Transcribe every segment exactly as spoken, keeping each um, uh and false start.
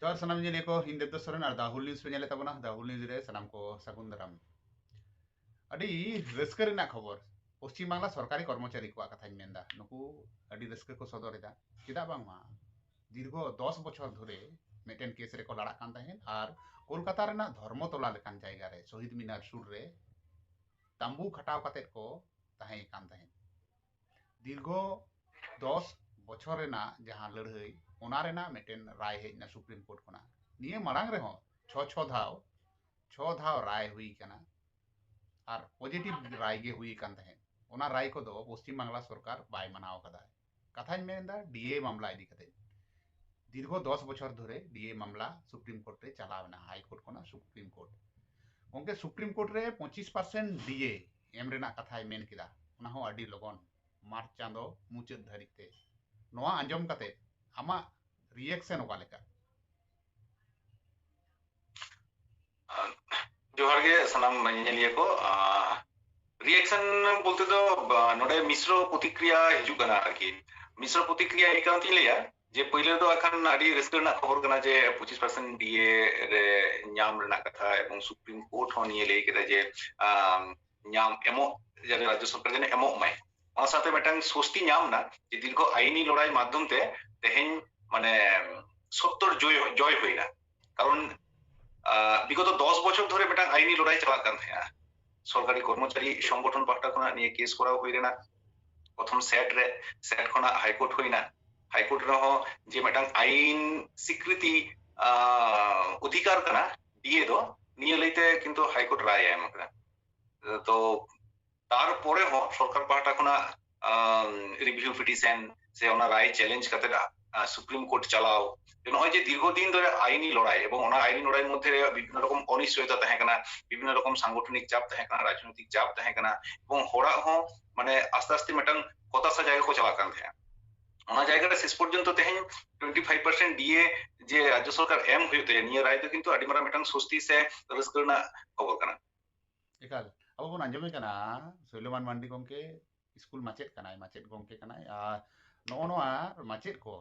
ᱡᱚᱦᱟᱨ ᱥᱟᱱᱟᱢ ᱧᱮᱧᱮᱞᱤᱭᱟᱹ ᱠᱚ, ᱤᱧ ᱫᱮᱵᱫᱟᱥ ᱥᱚᱨᱮᱱ ᱟᱨ ᱫᱟ ᱦᱩᱞ ᱱᱤᱭᱩᱡᱽ ᱯᱮ ᱧᱮᱞᱮᱫ ᱛᱟᱵᱚᱱᱟ᱾ ᱫᱟ ᱦᱩᱞ ᱱᱤᱭᱩᱡᱽ ᱨᱮ ᱥᱟᱱᱟᱢ ᱠᱚ ᱥᱟᱹᱜᱩᱱ ᱫᱟᱨᱟᱢ᱾ ᱟᱹᱰᱤ ᱨᱟᱹᱥᱠᱟᱹ ᱨᱮᱱᱟᱜ ᱠᱷᱚᱵᱚᱨ, ᱯᱚᱥᱪᱤᱢ ᱵᱟᱝᱞᱟ ᱥᱚᱨᱠᱟᱨᱤ ᱠᱚᱨᱢᱚᱪᱟᱨᱤ ᱠᱚᱣᱟᱜ ᱠᱟᱛᱷᱟᱧ ᱢᱮᱱᱫᱟ᱾ ᱱᱩᱠᱩ ᱟᱹᱰᱤ ᱨᱟᱹᱥᱠᱟᱹ ᱠᱚ ᱥᱚᱫᱚᱨ ᱮᱫᱟ᱾ ᱪᱮᱫᱟᱜ ᱵᱟᱝᱢᱟ ᱫᱤᱨᱜᱷᱚ ᱫᱚᱥ ᱵᱚᱪᱷᱚᱨ ᱫᱷᱚᱨᱮ ᱢᱤᱫᱴᱮᱱ ᱠᱮᱥ ᱨᱮᱠᱚ ᱞᱟᱲᱟᱜ ᱠᱟᱱ ᱛᱟᱦᱮᱸᱫ ᱟᱨ ᱠᱳᱞᱠᱟᱛᱟ ᱨᱮᱱᱟᱜ ᱫᱷᱚᱨᱢᱚᱛᱚᱞᱟ ᱞᱮᱠᱟᱱ ᱡᱟᱭᱜᱟ ᱨᱮ ᱥᱚᱦᱤᱫ ᱢᱤᱱᱟᱨ ᱥᱩᱨ ᱨᱮ ᱛᱟᱢᱵᱩ ᱠᱷᱟᱴᱟᱣ ᱠᱟᱛᱮᱫ ᱠᱚ ᱛᱟᱦᱮᱸ ᱠᱟᱱ ᱛᱟᱦᱮᱸᱫ᱾ ᱫᱤᱨᱜᱷᱚ ᱫᱚᱥ ᱵᱚᱪᱷᱚᱨ ᱨᱮᱱᱟᱜ ᱡᱟᱦᱟᱸ ᱞᱟᱹᱲᱦᱟᱹᱭ, ᱚᱱᱟ ᱨᱮᱱᱟᱜ ᱢᱤᱫᱴᱮᱱ ᱨᱟᱭ ᱦᱮᱡ ᱮᱱᱟ ᱥᱩᱯᱨᱤᱢ ᱠᱳᱨᱴ ᱠᱷᱚᱱᱟᱜ᱾ ᱱᱤᱭᱟᱹ ᱢᱟᱲᱟᱝ ᱨᱮᱦᱚᱸ ᱪᱷᱚ ᱪᱷᱚ ᱫᱷᱟᱣ ᱪᱷᱚ ᱫᱷᱟᱣ ᱨᱟᱭ ᱦᱩᱭ ᱠᱟᱱᱟ ᱟᱨ ᱯᱚᱡᱤᱴᱤᱵᱷ ᱨᱟᱭ ᱜᱮ ᱦᱩᱭ ᱠᱟᱱ ᱛᱟᱦᱮᱸᱫ᱾ ᱚᱱᱟ ᱨᱟᱭ ᱠᱚᱫᱚ ᱯᱚᱥᱪᱤᱢ ᱵᱟᱝᱞᱟ ᱥᱚᱨᱠᱟᱨ ᱵᱟᱭ ᱢᱟᱱᱟᱣ ᱠᱟᱫᱟ᱾ ᱠᱟᱛᱷᱟᱧ ᱢᱮᱱᱫᱟ ᱰᱤᱮ ᱢᱟᱢᱞᱟ ᱤᱫᱤ ᱠᱟᱛᱮ᱾ ᱫᱤᱨᱜᱷᱚ ᱫᱚᱥ ᱵᱚᱪᱷᱚᱨ ᱫᱷᱚᱨᱮ ᱰᱤᱮ ᱢᱟᱢᱞᱟ ᱥᱩᱯᱨᱤᱢ ᱠᱳᱨᱴ ᱨᱮ ᱪᱟᱞᱟᱣ ᱮᱱᱟ, ᱦᱟᱭ ᱠᱳᱨᱴ ᱠᱷᱚᱱᱟᱜ ᱥᱩᱯᱨᱤᱢ ᱠᱳᱨᱴ᱾ ᱜᱚᱝᱠᱮ, ᱥᱩᱯᱨᱤᱢ ᱠᱳᱨᱴ ᱨᱮ ᱯᱚᱸᱪᱤᱥ ᱯᱟᱨᱥᱮᱱᱴ ᱰᱤᱮ ᱮᱢ ᱨᱮᱱᱟᱜ ᱠᱟᱛᱷᱟᱭ ᱢᱮᱱ ᱠᱮᱫᱟ, ᱚᱱᱟ ᱦᱚᱸ ᱟᱹᱰᱤ ᱞᱚᱜᱚᱱ, ᱢᱟᱨᱪ ᱪᱟᱸᱫᱚ ᱢᱩᱪᱟᱹᱫ ᱫᱷᱟᱹᱨᱤᱡ ᱛᱮ᱾ ᱱᱚᱣᱟ ᱟᱸᱡᱚᱢ ᱠᱟᱛᱮ ᱟᱢᱟᱜ ᱨᱤᱭᱮᱠᱥᱚᱱ ᱚᱠᱟ ᱞᱮᱠᱟ? ᱡᱚᱦᱟᱨ ᱜᱮ ᱥᱟᱱᱟᱢ ᱧᱮᱧᱮᱞᱤᱭᱟᱹ ᱠᱚ᱾ ᱨᱤᱭᱮᱠᱥᱚᱱ ᱵᱚᱞᱛᱮ ᱫᱚ, ᱵᱟ, ᱱᱚᱰᱮ ᱢᱤᱥᱨᱚ ᱯᱨᱚᱛᱤᱠᱨᱤᱭᱟ ᱦᱤᱡᱩᱜ ᱠᱟᱱᱟ ᱟᱨᱠᱤ᱾ ᱢᱤᱥᱨᱚ ᱯᱨᱚᱛᱤᱠᱨᱤᱭᱟ ᱮᱭ ᱠᱟᱨᱚᱱ ᱛᱤᱧ ᱞᱟᱹᱭᱟ ᱡᱮ ᱯᱳᱭᱞᱳ ᱫᱚ ᱮᱠᱷᱟᱱ ᱟᱹᱰᱤ ᱨᱟᱹᱥᱠᱟᱹ ᱨᱮᱱᱟᱜ ᱠᱷᱚᱵᱚᱨ ᱠᱟᱱᱟ ᱡᱮ ᱯᱚᱸᱪᱤᱥ ᱯᱟᱨᱥᱮᱱᱴ ᱰᱤᱮ ᱨᱮ ᱧᱟᱢ ᱨᱮᱱᱟᱜ ᱠᱟᱛᱷᱟ, ᱮᱵᱚᱝ ᱥᱩᱯᱨᱤᱢ ᱠᱳᱨᱴ ᱦᱚᱸ ᱱᱤᱭᱟᱹ ᱞᱟᱹᱭ ᱠᱮᱫᱟ ᱡᱮ, ᱟᱢ, ᱧᱟᱢ ᱮᱢᱚᱜ, ᱡᱟᱛᱮ ᱨᱟᱡᱽᱡᱚ ᱥᱚᱨᱠᱟᱨ ᱡᱮᱱᱚ ᱮᱢᱚᱜ ᱢᱟᱭ᱾ ᱚᱱᱟ ᱥᱟᱶᱛᱮ ᱢᱤᱫᱴᱟᱝ ᱥᱚᱥᱛᱤ ᱧᱟᱢ ᱮᱱᱟ ᱡᱮ ᱫᱤᱨᱜᱷᱚ ᱟᱭᱤᱱᱤ ᱞᱚᱲᱟᱭ ᱢᱟᱫᱽᱫᱷᱚᱢ ᱛᱮ ᱛᱮᱦᱮᱧ ᱢᱟᱱᱮ ᱥᱚᱛᱛᱚᱨ ᱡᱚᱭ, ᱡᱚᱭ ᱦᱩᱭᱱᱟ᱾ ᱠᱟᱨᱚᱱ, ᱟᱸ, ᱵᱤᱜᱚᱛᱚ ᱫᱚᱥ ᱵᱚᱪᱷᱚᱨ ᱫᱷᱚᱨᱮ ᱢᱤᱫᱴᱟᱝ ᱟᱭᱤᱱᱤ ᱞᱚᱲᱟᱭ ᱪᱟᱞᱟᱜ ᱠᱟᱱ ᱛᱟᱦᱮᱸᱜᱼᱟ᱾ ᱥᱚᱨᱠᱟᱨᱤ ᱠᱚᱨᱢᱚᱪᱟᱨᱤ ᱥᱚᱝᱜᱚᱴᱷᱚᱱ ᱯᱟᱦᱴᱟ ᱠᱷᱚᱱᱟᱜ ᱱᱤᱭᱟᱹ ᱠᱮᱥ ᱠᱚᱨᱟᱣ ᱦᱩᱭ ᱞᱮᱱᱟ᱾ ᱯᱨᱚᱛᱷᱚᱢ ᱥᱮᱴ ᱨᱮ, ᱥᱮᱴ ᱠᱷᱚᱱᱟᱜ ᱦᱟᱭᱠᱳᱨᱴ ᱦᱩᱭᱱᱟ᱾ ᱦᱟᱭᱠᱳᱨᱴ ᱨᱮᱦᱚᱸ ᱡᱮ ᱢᱤᱫᱴᱟᱝ ᱟᱭᱤᱱ ᱥᱤᱠᱨᱤᱛᱤ, ᱟᱸ, ᱚᱫᱷᱤᱠᱟᱨ ᱠᱟᱱᱟ ᱰᱤᱮ ᱫᱚ, ᱱᱤᱭᱟᱹ ᱞᱟᱹᱭᱛᱮ ᱠᱤᱱᱛᱩ ᱦᱟᱭᱠᱳᱨᱴ ᱨᱟᱭ ᱮ ᱮᱢ ᱟᱠᱟᱫᱟ᱾ ᱛᱚ ᱛᱟᱨᱯᱚᱨᱮ ᱦᱚᱸ ᱥᱚᱨᱠᱟᱨ ᱯᱟᱦᱴᱟ ᱠᱷᱚᱱᱟᱜ, ᱟᱢ, ᱨᱤᱵᱷᱤᱭᱩ ᱯᱤᱴᱤᱥᱚᱱ ᱥᱮ ᱚᱱᱟ ᱨᱟᱭ ᱪᱮᱞᱮᱧᱡᱽ ᱠᱟᱛᱮ, ᱟ, ᱥᱩᱯᱨᱤᱢ ᱠᱳᱨᱴ ᱪᱟᱞᱟᱣ᱾ ᱱᱚᱜᱼᱚᱭ ᱡᱮ ᱫᱤᱨᱜᱷᱚ ᱫᱤᱱ ᱫᱷᱚᱨᱮ ᱟᱭᱤᱱᱤ ᱞᱚᱲᱟᱭ, ᱮᱵᱚᱝ ᱚᱱᱟ ᱟᱭᱤᱱᱤ ᱞᱚᱲᱟᱭ ᱢᱚᱫᱽᱫᱷᱮ ᱨᱮ ᱵᱤᱵᱷᱤᱱᱱᱚ ᱨᱚᱠᱚᱢ ᱚᱱᱤᱥᱪᱚᱭᱚᱛᱟ ᱛᱟᱦᱮᱸ ᱠᱟᱱᱟ, ᱵᱤᱵᱷᱤᱱᱱᱚ ᱨᱚᱠᱚᱢ ᱥᱟᱝᱜᱚᱴᱷᱚᱱᱤᱠ ᱪᱟᱯ ᱛᱟᱦᱮᱸ ᱠᱟᱱᱟ, ᱨᱟᱡᱽᱱᱳᱭᱛᱤᱠ ᱪᱟᱯ ᱛᱟᱦᱮᱸ ᱠᱟᱱᱟ, ᱮᱵᱚᱝ ᱦᱚᱲᱟᱜ ᱦᱚᱸ ᱢᱟᱱᱮ ᱟᱥᱛᱮ ᱟᱥᱛᱮ ᱢᱤᱫᱴᱟᱝ ᱦᱚᱛᱟᱥᱟ ᱡᱟᱭᱜᱟ ᱠᱚ ᱪᱟᱞᱟᱜ ᱠᱟᱱ ᱛᱟᱦᱮᱸᱜᱼᱟ᱾ ᱚᱱᱟ ᱡᱟᱭᱜᱟ ᱨᱮ ᱥᱮᱥ ᱯᱚᱨᱡᱚᱱᱛᱚ ᱛᱮᱦᱮᱧ ᱴᱩᱭᱮᱱᱴᱤ ᱯᱷᱟᱭᱤᱵᱷ ᱯᱟᱨᱥᱮᱱᱴ ᱰᱤᱮ ᱡᱮ ᱨᱟᱡᱽᱡᱚ ᱥᱚᱨᱠᱟᱨ ᱮᱢ ᱦᱩᱭᱩᱜ ᱛᱟᱭᱟ, ᱱᱤᱭᱟᱹ ᱨᱟᱭ ᱫᱚ ᱠᱤᱱᱛᱩ ᱟᱹᱰᱤ ᱢᱟᱨᱟᱝ ᱢᱤᱫᱴᱟᱝ ᱥᱚᱥᱛᱤ ᱥᱮ ᱨᱟᱹᱥᱠᱟᱹ ᱨᱮᱱᱟᱜ ᱠᱷᱚᱵᱚᱨ ᱠᱟᱱᱟ᱾ ᱮᱠᱟᱞ, ᱟᱵᱚ ᱵᱚᱱ ᱟᱸᱡᱚᱢᱮ ᱠᱟᱱᱟ, ᱥᱳᱭᱞᱚᱢᱟᱱ ᱢᱟᱱᱰᱤ ᱜᱚᱢᱠᱮ ᱥᱠᱩᱞ ᱢᱟᱪᱮᱫ ᱠᱟᱱᱟᱭ, ᱢᱟᱪᱮᱫ ᱜᱚᱢᱠᱮ ᱠᱟᱱᱟᱭ, ᱟᱨ ᱱᱚᱜᱼᱚ ᱱᱚᱣᱟ ᱢᱟᱪᱮᱫ ᱠᱚ,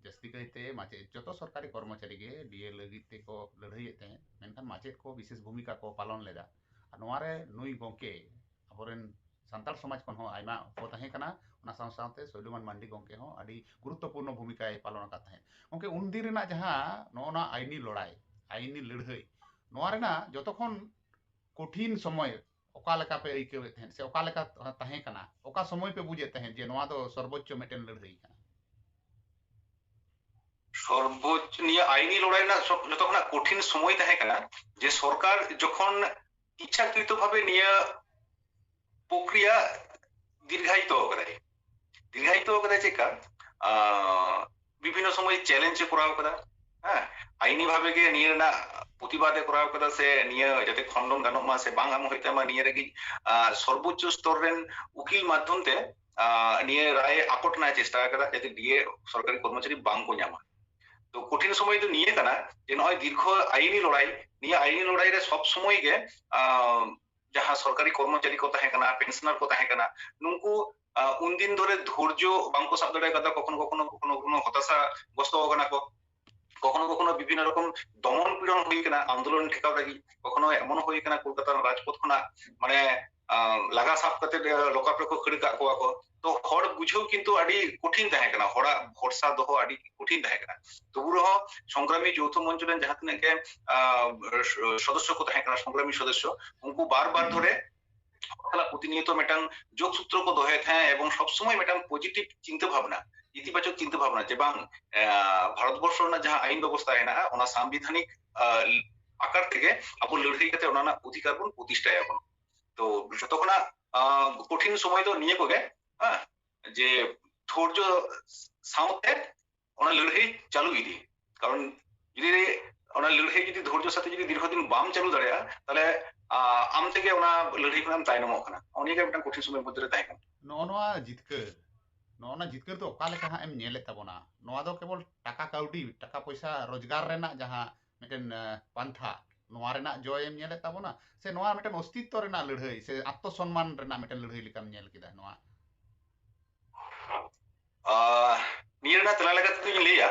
ᱡᱟᱹᱥᱛᱤ ᱠᱟᱭᱛᱮ ᱢᱟᱪᱮᱫ, ᱡᱚᱛᱚ ᱥᱚᱨᱠᱟᱨᱤ ᱠᱚᱨᱢᱚᱪᱟᱨᱤ ᱜᱮ ᱰᱤ ᱮ ᱞᱟᱹᱜᱤᱫ ᱛᱮᱠᱚ ᱞᱟᱹᱲᱦᱟᱹᱭᱮᱫ ᱛᱟᱦᱮᱸᱫ, ᱢᱮᱱᱠᱷᱟᱱ ᱢᱟᱪᱮᱫ ᱠᱚ ᱵᱤᱥᱮᱥ ᱵᱷᱩᱢᱤᱠᱟ ᱠᱚ ᱯᱟᱞᱚᱱ ᱞᱮᱫᱟ᱾ ᱟᱨ ᱱᱚᱣᱟ ᱨᱮ ᱱᱩᱭ ᱜᱚᱢᱠᱮ ᱟᱵᱚᱨᱮᱱ ᱥᱟᱱᱛᱟᱲ ᱥᱚᱢᱟᱡᱽ ᱠᱷᱚᱱ ᱦᱚᱸ ᱟᱭᱢᱟ ᱠᱚ ᱛᱟᱦᱮᱸ ᱠᱟᱱᱟ, ᱚᱱᱟ ᱥᱟᱶ ᱥᱟᱶᱛᱮ ᱥᱳᱭᱞᱩᱢᱟᱱ ᱢᱟᱱᱰᱤ ᱜᱚᱢᱠᱮ ᱦᱚᱸ ᱟᱹᱰᱤ ᱜᱩᱨᱩᱛᱛᱚᱯᱩᱨᱱᱚ ᱵᱷᱩᱢᱤᱠᱟᱭ ᱯᱟᱞᱚᱱ ᱟᱠᱟᱫ ᱛᱟᱦᱮᱸᱫ᱾ ᱜᱚᱢᱠᱮ, ᱩᱱᱫᱤᱱ ᱨᱮᱱᱟᱜ ᱡᱟᱦᱟᱸ ᱱᱚᱜᱼᱚ ᱱᱚᱣᱟ ᱟᱭᱤᱱᱤ ᱞᱚᱲᱟᱭ, ᱟᱭᱤᱱᱤ ᱞᱟᱹᱲᱦᱟᱹᱭ, ᱱᱚᱣᱟ ᱨᱮᱱᱟᱜ ᱡᱚᱛᱚ ᱠᱷᱚᱱ ᱠᱚᱴᱷᱤᱱ ᱥᱚᱢᱚᱭ ᱚᱠᱟ ᱞᱮᱠᱟ ᱯᱮ ᱟᱹᱭᱠᱟᱹᱣᱮᱫ ᱛᱟᱦᱮᱸᱫ ᱥᱮ ᱚᱠᱟ ᱞᱮᱠᱟ ᱛᱟᱦᱮᱸ ᱠᱟᱱᱟ? ᱚᱠᱟ ᱥᱚᱢᱚᱭ ᱯᱮ ᱵᱩᱡᱮᱫ ᱛᱟᱦᱮᱸᱫ ᱡᱮ ᱱᱚᱣᱟ ᱫᱚ ᱥᱚᱨᱵᱳᱪᱪᱚ ᱢᱤᱫᱴᱮᱱ ᱞᱟᱹᱲᱦᱟᱹᱭ ᱠᱟᱱᱟ? ᱥᱚᱨᱵᱳᱪᱪᱚ, ᱱᱤᱭᱟᱹ ᱟᱭᱤᱱᱤ ᱞᱚᱲᱟᱭ ᱨᱮᱱᱟᱜ ᱥᱚᱵ-, ᱡᱚᱛᱚ ᱠᱷᱚᱱᱟᱜ ᱠᱚᱴᱷᱤᱱ ᱥᱚᱢᱚᱭ ᱛᱟᱦᱮᱸ ᱠᱟᱱᱟ, ᱡᱮ ᱥᱚᱨᱠᱟᱨ ᱡᱚᱠᱷᱚᱱ ᱤᱪᱪᱷᱟᱠᱨᱤᱛᱚ ᱵᱷᱟᱵᱮ ᱱᱤᱭᱟᱹ ᱯᱨᱚᱠᱨᱤᱭᱟ ᱫᱤᱨᱜᱷᱟᱭᱤᱛᱚ ᱠᱟᱫᱟᱭ᱾ ᱫᱤᱨᱜᱷᱟᱭᱤᱛᱚ ᱠᱟᱫᱟᱭ ᱪᱮᱫᱠᱟ? ᱟᱸ, ᱵᱤᱵᱷᱤᱱᱱᱚ ᱥᱚᱢᱚᱭ ᱪᱮᱞᱮᱧᱡᱽ ᱮ ᱠᱚᱨᱟᱣ ᱠᱟᱫᱟ, ᱦᱮᱸ, ᱟᱭᱤᱱᱤ ᱵᱷᱟᱵᱮ ᱜᱮ ᱱᱤᱭᱟᱹ ᱨᱮᱱᱟᱜ ᱯᱨᱚᱛᱤᱵᱟᱫ ᱮ ᱠᱚᱨᱟᱣ ᱠᱟᱫᱟ, ᱥᱮ ᱱᱤᱭᱟᱹ ᱡᱟᱛᱮ ᱠᱷᱚᱱᱰᱚᱱ ᱜᱟᱱᱚᱜ ᱢᱟ ᱥᱮ ᱵᱟᱝ ᱮᱢ ᱦᱩᱭᱩᱜ ᱛᱟᱭ ᱢᱟ, ᱱᱤᱭᱟᱹ ᱨᱮᱜᱮ, ᱟᱸ, ᱥᱚᱨᱵᱳᱪᱪᱚ ᱥᱛᱚᱨ ᱨᱮᱱ ᱩᱠᱤᱞ ᱢᱟᱫᱽᱫᱷᱚᱢ ᱛᱮ, ᱟᱸ, ᱱᱤᱭᱟᱹ ᱨᱟᱭ ᱟᱠᱚᱴ ᱨᱮᱱᱟᱜ ᱮ ᱪᱮᱥᱴᱟ ᱠᱟᱫᱟ, ᱡᱟᱛᱮ ᱰᱤ ᱮ ᱥᱚᱨᱠᱟᱨᱤ ᱠᱚᱨᱢᱚᱪᱟᱨᱤ ᱵᱟᱝ ᱠᱚ ᱧᱟᱢᱟ᱾ ᱛᱚ, ᱠᱚᱴᱷᱤᱱ ᱥᱚᱢᱚᱭ ᱫᱚ ᱱᱤᱭᱟᱹ ᱠᱟᱱᱟ ᱡᱮ ᱱᱚᱜᱼᱚᱭ ᱫᱤᱨᱜᱷᱚ ᱟᱭᱤᱱᱤ ᱞᱚᱲᱟᱭ, ᱱᱤᱭᱟᱹ ᱟᱭᱤᱱᱤ ᱞᱚᱲᱟᱭ ᱨᱮ ᱥᱚᱵ ᱥᱚᱢᱚᱭ ᱜᱮ, ᱟᱸ, ᱡᱟᱦᱟᱸ ᱥᱚᱨᱠᱟᱨᱤ ᱠᱚᱨᱢᱚᱪᱟᱨᱤ ᱠᱚ ᱛᱟᱦᱮᱸ ᱠᱟᱱᱟ, ᱯᱮᱱᱥᱚᱱᱟᱨ ᱠᱚ ᱛᱟᱦᱮᱸ ᱠᱟᱱᱟ, ᱱᱩᱠᱩ, ᱟᱸ, ᱩᱱᱫᱤᱱ ᱫᱷᱚᱨᱮ ᱫᱷᱳᱨᱡᱚ ᱵᱟᱝᱠᱚ ᱥᱟᱵ ᱫᱟᱲᱮ ᱠᱟᱫᱟ, ᱠᱚᱠᱷᱚᱱᱚ ᱠᱚᱠᱷᱚᱱᱚ, ᱠᱚᱠᱷᱚᱱᱚ ᱠᱚᱠᱷᱚᱱᱚ ᱦᱚᱛᱟᱥᱟ ᱜᱨᱚᱥᱛᱚ ᱟᱠᱟᱱᱟ ᱠᱚ, ᱠᱚᱠᱷᱚᱱᱚ ᱠᱚᱠᱷᱚᱱᱚ ᱵᱤᱵᱷᱤᱱᱱᱚ ᱨᱚᱠᱚᱢ ᱫᱚᱢᱚᱱ ᱯᱤᱲᱚᱱ ᱦᱩᱭ ᱠᱟᱱᱟ ᱟᱱᱫᱳᱞᱚᱱ ᱴᱷᱮᱠᱟᱣ ᱞᱟᱹᱜᱤᱫ, ᱠᱚᱠᱷᱚᱱᱚ ᱮᱢᱚᱱ ᱦᱚᱸ ᱦᱩᱭ ᱠᱟᱱᱟ ᱠᱳᱞᱠᱟᱛᱟ ᱨᱟᱡᱽᱯᱚᱛᱷ ᱠᱷᱚᱱᱟᱜ, ᱢᱟᱱᱮ, ᱟᱸ, ᱞᱟᱜᱟ ᱥᱟᱵ ᱠᱟᱛᱮ, ᱟᱸ, ᱞᱚᱠᱟᱯ ᱨᱮᱠᱚ ᱠᱷᱟᱹᱲ ᱠᱟᱜ ᱠᱚᱣᱟ ᱠᱚ᱾ ᱛᱚ, ᱦᱚᱲ ᱵᱩᱡᱷᱟᱹᱣ ᱠᱤᱱᱛᱩ ᱟᱹᱰᱤ ᱠᱚᱴᱷᱤᱱ ᱛᱟᱦᱮᱸ ᱠᱟᱱᱟ, ᱦᱚᱲᱟᱜ ᱵᱷᱚᱨᱥᱟ ᱫᱚᱦᱚ ᱟᱹᱰᱤ ᱠᱚᱴᱷᱤᱱ ᱛᱟᱦᱮᱸ ᱠᱟᱱᱟ᱾ ᱛᱚᱵᱩ ᱨᱮᱦᱚᱸ ᱥᱚᱝᱜᱨᱟᱢᱤ ᱡᱳᱣᱛᱷᱚ ᱢᱚᱧᱪᱚ ᱨᱮᱱ ᱡᱟᱦᱟᱸ ᱛᱤᱱᱟᱹᱜ ᱜᱮ, ᱟᱸ, ᱥᱚᱫᱚᱥᱥᱚ ᱠᱚ ᱛᱟᱦᱮᱸ ᱠᱟᱱᱟ, ᱥᱚᱝᱜᱨᱟᱢᱤ ᱥᱚᱫᱚᱥᱥᱚ, ᱩᱱᱠᱩ ᱵᱟᱨ ᱵᱟᱨ ᱫᱷᱚᱨᱮ ᱦᱚᱲ ᱥᱟᱞᱟᱜ ᱯᱨᱚᱛᱤᱱᱤᱭᱚᱛᱚ ᱢᱤᱫᱴᱟᱝ ᱡᱳᱜ ᱥᱩᱛᱨᱚ ᱠᱚ ᱫᱚᱦᱚᱭᱮᱫ ᱛᱟᱦᱮᱸᱫ ᱮᱵᱚᱝ ᱥᱚᱵ ᱥᱚᱢᱚᱭ ᱢᱤᱫᱴᱟᱝ ᱯᱚᱡᱤᱴᱤᱵᱷ ᱪᱤᱱᱛᱟᱹ ᱵᱷᱟᱵᱽᱱᱟ, ᱤᱛᱤᱵᱟᱪᱚᱠ ᱪᱤᱱᱛᱟᱹ ᱵᱷᱟᱵᱽᱱᱟ ᱡᱮ ᱵᱟᱝ, ᱟᱸ, ᱵᱷᱟᱨᱚᱛ ᱵᱚᱨᱥᱚ ᱨᱮᱱᱟᱜ ᱡᱟᱦᱟᱸ ᱟᱭᱤᱱ ᱵᱮᱵᱚᱥᱛᱷᱟ ᱦᱮᱱᱟᱜᱼᱟ, ᱚᱱᱟ ᱥᱟᱝᱵᱤᱫᱷᱟᱱᱤᱠ, ᱟᱸ, ᱟᱠᱟᱨ ᱛᱮᱜᱮ ᱟᱵᱚ ᱞᱟᱹᱲᱦᱟᱹᱭ ᱠᱟᱛᱮ ᱚᱱᱟ ᱨᱮᱱᱟᱜ ᱚᱫᱷᱤᱠᱟᱨ ᱵᱚᱱ ᱯᱨᱚᱛᱤᱥᱴᱷᱟᱭᱟᱵᱚᱱ᱾ ᱛᱚ, ᱡᱚᱛᱚ ᱠᱷᱚᱱᱟᱜ, ᱟᱸ, ᱠᱚᱴᱷᱤᱱ ᱥᱚᱢᱚᱭ ᱫᱚ ᱱᱤᱭᱟᱹ ᱠᱚᱜᱮ, ᱦᱮᱸ, ᱡᱮ ᱫᱷᱳᱨᱡᱚ ᱥᱟᱶᱛᱮ ᱚᱱᱟ ᱞᱟᱹᱲᱦᱟᱹᱭ ᱪᱟᱹᱞᱩ ᱤᱫᱤ᱾ ᱠᱟᱨᱚᱱ ᱡᱩᱫᱤ ᱚᱱᱟ ᱞᱟᱹᱲᱦᱟᱹᱭ ᱡᱩᱫᱤ ᱫᱷᱳᱨᱡᱚ ᱥᱟᱛᱮ ᱡᱩᱫᱤ ᱫᱤᱨᱜᱷᱚ ᱫᱤᱱ ᱵᱟᱢ ᱪᱟᱹᱞᱩ ᱫᱟᱲᱮᱭᱟᱜᱼᱟ, ᱛᱟᱦᱞᱮ, ᱟᱸ, ᱟᱢ ᱛᱮᱜᱮ ᱚᱱᱟ ᱞᱟᱹᱲᱦᱟᱹᱭ ᱠᱷᱚᱱᱟᱜ ᱮᱢ ᱛᱟᱭᱱᱚᱢᱚᱜ ᱠᱟᱱᱟ᱾ ᱱᱚᱜᱼᱚ ᱱᱤᱭᱟᱹ ᱜᱮ ᱢᱤᱫᱴᱟᱝ ᱠᱚᱴᱷᱤᱱ ᱥᱚᱢᱚᱭ ᱢᱚᱫᱽᱫᱷᱮ ᱨᱮ ᱛᱟᱦᱮᱸ ᱠᱟᱱᱟ᱾ ᱱᱚᱜᱼᱚ ᱱᱚᱣᱟ ᱡᱤᱛᱠᱟᱹᱨ, ᱱᱚᱜᱼᱚ ᱱᱚᱣᱟ ᱡᱤᱛᱠᱟᱹᱨ ᱫᱚ ᱚᱠᱟ ᱞᱮᱠᱟ ᱦᱟᱸᱜ ᱮᱢ ᱧᱮᱞᱮᱫ ᱛᱟᱵᱚᱱᱟ? ᱱᱚᱣᱟ ᱫᱚ ᱠᱮᱵᱚᱞ ᱴᱟᱠᱟ ᱠᱟᱹᱣᱰᱤ, ᱴᱟᱠᱟ ᱯᱚᱭᱥᱟ ᱨᱳᱡᱽᱜᱟᱨ ᱨᱮᱱᱟᱜ ᱡᱟᱦᱟᱸ ᱢᱤᱫᱴᱮᱱ, ᱟᱸ, ᱯᱟᱱᱛᱷᱟ, ᱱᱚᱣᱟ ᱨᱮᱱᱟᱜ ᱡᱚᱭ ᱮᱢ ᱧᱮᱞᱮᱫ ᱛᱟᱵᱚᱱᱟ, ᱥᱮ ᱱᱚᱣᱟ ᱢᱤᱫᱴᱮᱱ ᱚᱥᱛᱤᱛᱛᱚ ᱨᱮᱱᱟᱜ ᱞᱟᱹᱲᱦᱟᱹᱭ ᱥᱮ ᱟᱛᱢᱚ ᱥᱚᱱᱢᱟᱱ ᱨᱮᱱᱟᱜ ᱢᱤᱫᱴᱮᱱ ᱞᱟᱹᱲᱦᱟᱹᱭ ᱞᱮᱠᱟᱢ ᱧᱮᱞ ᱠᱮᱫᱟ ᱱᱚᱣᱟ? ᱟᱸ, ᱱᱤᱭᱟᱹ ᱨᱮᱱᱟᱜ ᱛᱮᱞᱟ ᱞᱮᱠᱟ ᱛᱮᱫᱚᱧ ᱞᱟᱹᱭᱟ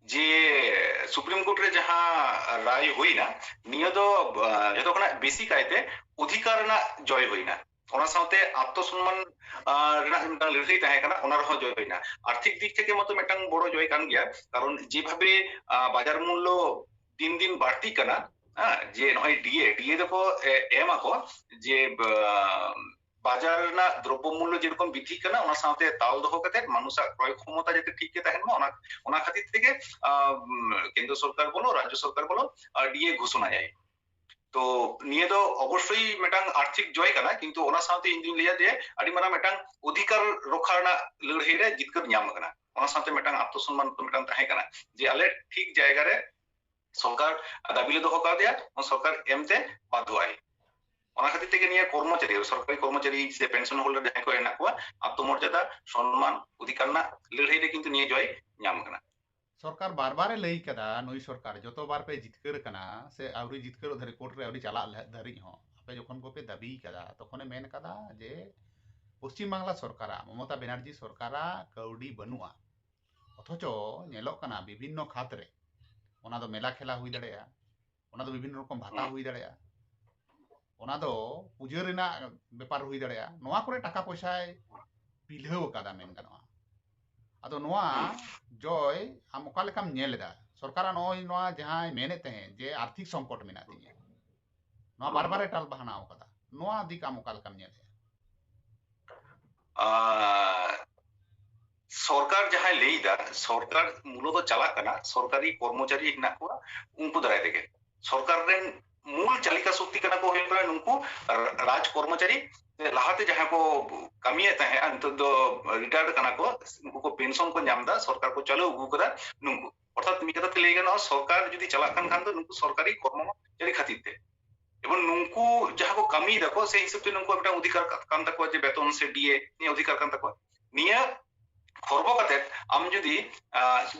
ᱡᱮ ᱥᱩᱯᱨᱤᱢ ᱠᱳᱨᱴ ᱨᱮ ᱡᱟᱦᱟᱸ ᱨᱟᱭ ᱦᱩᱭᱱᱟ, ᱱᱤᱭᱟᱹ ᱫᱚ ᱡᱚᱛᱚ ᱠᱷᱚᱱᱟᱜ ᱵᱮᱥᱤ ᱠᱟᱭᱛᱮ ᱚᱫᱷᱤᱠᱟᱨ ᱨᱮᱱᱟᱜ ᱡᱚᱭ ᱦᱩᱭᱱᱟ᱾ ᱚᱱᱟ ᱥᱟᱶᱛᱮ ᱟᱛᱢᱚ ᱥᱚᱱᱢᱟᱱ ᱨᱮᱱᱟᱜ ᱢᱤᱫᱴᱟᱝ ᱞᱟᱹᱲᱦᱟᱹᱭ ᱛᱟᱦᱮᱸ ᱠᱟᱱᱟ, ᱚᱱᱟ ᱨᱮᱦᱚᱸ ᱡᱚᱭ ᱦᱩᱭᱱᱟ᱾ ᱟᱨᱛᱷᱤᱠ ᱫᱤᱠ ᱛᱷᱮᱠᱮ ᱢᱟᱛᱚ ᱢᱤᱫᱴᱟᱝ ᱵᱚᱲᱚ ᱡᱚᱭ ᱠᱟᱱ ᱜᱮᱭᱟ, ᱠᱟᱨᱚᱱ ᱡᱮᱵᱷᱟᱵᱮ ᱵᱟᱡᱟᱨ ᱢᱩᱞᱞᱚ ᱫᱤᱱ ᱫᱤᱱ ᱵᱟᱹᱲᱛᱤᱜ ᱠᱟᱱᱟ, ᱡᱮ ᱱᱚᱜᱼᱚᱭ ᱰᱤᱮ ᱰᱤᱮ ᱫᱚᱠᱚ ᱮᱢ ᱟᱠᱚ ᱡᱮ ᱵᱟᱡᱟᱨ ᱨᱮᱱᱟᱜ ᱫᱨᱚᱵᱽᱵᱚ ᱢᱩᱞᱞᱚ ᱡᱮᱨᱚᱠᱚᱢ ᱵᱨᱤᱫᱽᱫᱷᱤᱜ ᱠᱟᱱᱟ, ᱚᱱᱟ ᱥᱟᱶᱛᱮ ᱛᱟᱞ ᱫᱚᱦᱚ ᱠᱟᱛᱮ ᱢᱟᱱᱩᱥᱟᱜ ᱠᱨᱚᱭ ᱠᱷᱚᱢᱚᱛᱟ ᱡᱟᱛᱮ ᱴᱷᱤᱠ ᱜᱮ ᱛᱟᱦᱮᱱ ᱢᱟ, ᱚᱱᱟ ᱚᱱᱟ ᱠᱷᱟᱹᱛᱤᱨ ᱛᱮᱜᱮ ᱠᱮᱱᱫᱨᱚ ᱥᱚᱨᱠᱟᱨ ᱵᱚᱞᱚ, ᱨᱟᱡᱽᱡᱚ ᱥᱚᱨᱠᱟᱨ ᱵᱚᱞᱚ ᱰᱤᱮ ᱜᱷᱳᱥᱚᱱᱟᱭᱟᱭ᱾ ᱛᱚ ᱱᱤᱭᱟᱹ ᱫᱚ ᱚᱵᱚᱥᱥᱳᱭ ᱢᱤᱫᱴᱟᱝ ᱟᱨᱛᱷᱤᱠ ᱡᱚᱭ ᱠᱟᱱᱟ, ᱠᱤᱱᱛᱩ ᱚᱱᱟ ᱥᱟᱶᱛᱮ ᱤᱧ ᱫᱩᱧ ᱞᱟᱹᱭᱟ ᱡᱮ ᱟᱹᱰᱤ ᱢᱟᱨᱟᱝ ᱢᱤᱫᱴᱟᱝ ᱚᱫᱷᱤᱠᱟᱨ ᱨᱚᱠᱷᱟ ᱨᱮᱱᱟᱜ ᱞᱟᱹᱲᱦᱟᱹᱭ ᱨᱮ ᱡᱤᱛᱠᱟᱹᱨ ᱧᱟᱢ ᱟᱠᱟᱱᱟ᱾ ᱚᱱᱟ ᱥᱟᱶᱛᱮ ᱢᱤᱫᱴᱟᱝ ᱟᱛᱢᱚ ᱥᱚᱱᱢᱟᱱ ᱢᱤᱫᱴᱟᱝ ᱛᱟᱦᱮᱸ ᱠᱟᱱᱟ ᱡᱮ ᱟᱞᱮ ᱴᱷᱤᱠ ᱡᱟᱭᱜᱟ ᱨᱮ ᱥᱚᱨᱠᱟᱨ ᱫᱟᱹᱵᱤ ᱞᱮ ᱫᱚᱦᱚ ᱠᱟᱣᱫᱮᱭᱟ, ᱥᱚᱨᱠᱟᱨ ᱮᱢᱛᱮ ᱵᱟᱫᱷᱚ ᱟᱭ᱾ ᱚᱱᱟ ᱠᱷᱟᱹᱛᱤᱨ ᱛᱮᱜᱮ ᱱᱤᱭᱟᱹ ᱠᱚᱨᱢᱚᱪᱟᱨᱤ, ᱥᱚᱨᱠᱟᱨᱤ ᱠᱚᱨᱢᱚᱪᱟᱨᱤ ᱥᱮ ᱯᱮᱱᱥᱚᱱ ᱦᱳᱞᱰᱟᱨ ᱡᱟᱦᱟᱸᱭ ᱠᱚ ᱦᱮᱱᱟᱜ ᱠᱚᱣᱟ, ᱟᱛᱢᱚᱨᱡᱟᱫᱟ, ᱥᱚᱱᱢᱟᱱ, ᱚᱫᱷᱤᱠᱟᱨ ᱨᱮᱱᱟᱜ ᱞᱟᱹᱲᱦᱟᱹᱭ ᱨᱮ ᱠᱤᱱᱛᱩ ᱱᱤᱭᱟᱹ ᱡᱚᱭ ᱧᱟᱢ ᱟᱠᱟᱱᱟ᱾ ᱥᱚᱨᱠᱟᱨ ᱵᱟᱨ ᱵᱟᱨᱮ ᱞᱟᱹᱭ ᱠᱟᱫᱟ, ᱱᱩᱭ ᱥᱚᱨᱠᱟᱨ ᱡᱚᱛᱚ ᱵᱟᱨ ᱯᱮ ᱡᱤᱛᱠᱟᱹᱨ ᱟᱠᱟᱱᱟ ᱥᱮ ᱟᱹᱣᱨᱤ ᱡᱤᱛᱠᱟᱹᱨᱚᱜ ᱫᱷᱟᱹᱨᱤᱡ, ᱠᱳᱨᱴ ᱨᱮ ᱟᱹᱣᱨᱤ ᱪᱟᱞᱟᱜ ᱞᱮ- ᱫᱷᱟᱹᱨᱤᱡ ᱦᱚᱸ ᱟᱯᱮ ᱡᱚᱠᱷᱚᱱ ᱠᱚᱯᱮ ᱫᱟᱹᱵᱤ ᱠᱟᱫᱟ, ᱛᱚᱠᱷᱚᱱᱮ ᱢᱮᱱ ᱠᱟᱫᱟ ᱡᱮ ᱯᱚᱥᱪᱤᱢ ᱵᱟᱝᱞᱟ ᱥᱚᱨᱠᱟᱨᱟᱜ, ᱢᱚᱢᱚᱛᱟ ᱵᱮᱱᱟᱨᱡᱤ ᱥᱚᱨᱠᱟᱨᱟᱜ ᱠᱟᱹᱣᱰᱤ ᱵᱟᱹᱱᱩᱜᱼᱟ᱾ ᱚᱛᱷᱚᱪᱚ ᱧᱮᱞᱚᱜ ᱠᱟᱱᱟ ᱵᱤᱵᱷᱤᱱᱱᱚ ᱠᱷᱟᱛ ᱨᱮ, ᱚᱱᱟ ᱫᱚ ᱢᱮᱞᱟ ᱠᱷᱮᱞᱟ ᱦᱩᱭ ᱫᱟᱲᱮᱭᱟᱜᱼᱟ, ᱚᱱᱟ ᱫᱚ ᱵᱤᱵᱷᱤᱱᱱᱚ ᱨᱚᱠᱚᱢ ᱵᱷᱟᱛᱟ ᱦᱩᱭ ᱫᱟᱲᱮᱭᱟᱜᱼᱟ, ᱚᱱᱟ ᱫᱚ ᱯᱩᱡᱟᱹ ᱨᱮᱱᱟᱜ ᱵᱮᱯᱟᱨ ᱦᱩᱭ ᱫᱟᱲᱮᱭᱟᱜᱼᱟ, ᱱᱚᱣᱟ ᱠᱚᱨᱮ ᱴᱟᱠᱟ ᱯᱚᱭᱥᱟᱭ ᱯᱤᱞᱦᱟᱹᱣ ᱟᱠᱟᱫᱟ ᱢᱮᱱ ᱜᱟᱱᱚᱜᱼᱟ᱾ ᱟᱫᱚ ᱱᱚᱣᱟ ᱡᱚᱭ ᱟᱢ ᱚᱠᱟ ᱞᱮᱠᱟᱢ ᱧᱮᱞ ᱮᱫᱟ? ᱥᱚᱨᱠᱟᱨᱟᱜ ᱱᱚᱜᱼᱚᱭ ᱱᱚᱣᱟ ᱡᱟᱦᱟᱸᱭ ᱢᱮᱱᱮᱫ ᱛᱟᱦᱮᱸᱫ ᱡᱮ ᱟᱨᱛᱷᱤᱠ ᱥᱚᱝᱠᱚᱴ ᱢᱮᱱᱟᱜ ᱛᱤᱧᱟᱹ, ᱱᱚᱣᱟ ᱵᱟᱨ ᱵᱟᱨᱮ ᱴᱟᱞ ᱵᱟᱦᱟᱱᱟᱣ ᱟᱠᱟᱫᱟ, ᱱᱚᱣᱟ ᱫᱤᱠ ᱟᱢ ᱚᱠᱟ ᱞᱮᱠᱟᱢ ᱧᱮᱞᱮᱫᱼᱟ? ᱟᱨ ᱥᱚᱨᱠᱟᱨ ᱡᱟᱦᱟᱸᱭ ᱞᱟᱹᱭ ᱮᱫᱟ, ᱥᱚᱨᱠᱟᱨ ᱢᱩᱞᱚᱛᱚ ᱪᱟᱞᱟᱜ ᱠᱟᱱᱟ ᱥᱚᱨᱠᱟᱨᱤ ᱠᱚᱨᱢᱚᱪᱟᱨᱤ ᱦᱮᱱᱟᱜ ᱠᱚᱣᱟ, ᱩᱱᱠᱩ ᱫᱟᱨᱟᱭ ᱛᱮᱜᱮ᱾ ᱥᱚᱨᱠᱟᱨ ᱨᱮᱱ ᱢᱩᱞ ᱪᱟᱞᱤᱠᱟ ᱥᱚᱠᱛᱤ ᱠᱟᱱᱟ ᱠᱚ ᱦᱩᱭᱩᱜ ᱠᱟᱱᱟ ᱱᱩᱠᱩ ᱨᱟᱡᱽ ᱠᱚᱨᱢᱚᱪᱟᱨᱤ᱾ ᱞᱟᱦᱟᱛᱮ ᱡᱟᱦᱟᱸᱭ ᱠᱚ ᱠᱟᱹᱢᱤᱭᱮᱫ ᱛᱟᱦᱮᱸᱫ, ᱱᱤᱛᱚᱜ ᱫᱚ ᱨᱤᱴᱟᱭᱟᱨᱰ ᱠᱟᱱᱟ ᱠᱚ, ᱩᱱᱠᱩ ᱠᱚ ᱯᱮᱱᱥᱚᱱ ᱠᱚ ᱧᱟᱢ ᱮᱫᱟ, ᱥᱚᱨᱠᱟᱨ ᱠᱚ ᱪᱟᱹᱞᱩ ᱟᱹᱜᱩ ᱟᱠᱟᱫᱟ ᱱᱩᱠᱩ᱾ ᱚᱨᱛᱷᱟᱛ ᱢᱤᱫ ᱠᱟᱛᱷᱟ ᱛᱮ ᱞᱟᱹᱭ ᱜᱟᱱᱚᱜᱼᱟ, ᱥᱚᱨᱠᱟᱨ ᱡᱩᱫᱤ ᱪᱟᱞᱟᱜ ᱠᱟᱱ ᱠᱷᱟᱱ ᱫᱚ ᱱᱩᱠᱩ ᱥᱚᱨᱠᱟᱨᱤ ᱠᱚᱨᱢᱚᱪᱟᱨᱤ ᱠᱷᱟᱹᱛᱤᱨ ᱛᱮ᱾ ᱮᱵᱚᱝ ᱱᱩᱠᱩ ᱡᱟᱦᱟᱸ ᱠᱚ ᱠᱟᱹᱢᱤᱭ ᱫᱟᱠᱚ, ᱥᱮ ᱦᱤᱥᱟᱹᱵ ᱛᱮ ᱱᱩᱠᱩᱣᱟᱜ ᱢᱤᱫᱴᱟᱝ ᱚᱫᱷᱤᱠᱟᱨ ᱠᱟᱱ ᱛᱟᱠᱚᱣᱟ ᱡᱮ ᱵᱮᱛᱚᱱ ᱥᱮ ᱰᱤᱮ ᱱᱤᱭᱟᱹ ᱚᱫᱷᱤᱠᱟᱨ ᱠᱟᱱ ᱛᱟᱠᱚᱣᱟ᱾ ᱱᱤᱭᱟᱹ ᱠᱷᱚᱨᱵᱚ ᱠᱟᱛᱮ ᱟᱢ ᱡᱩᱫᱤ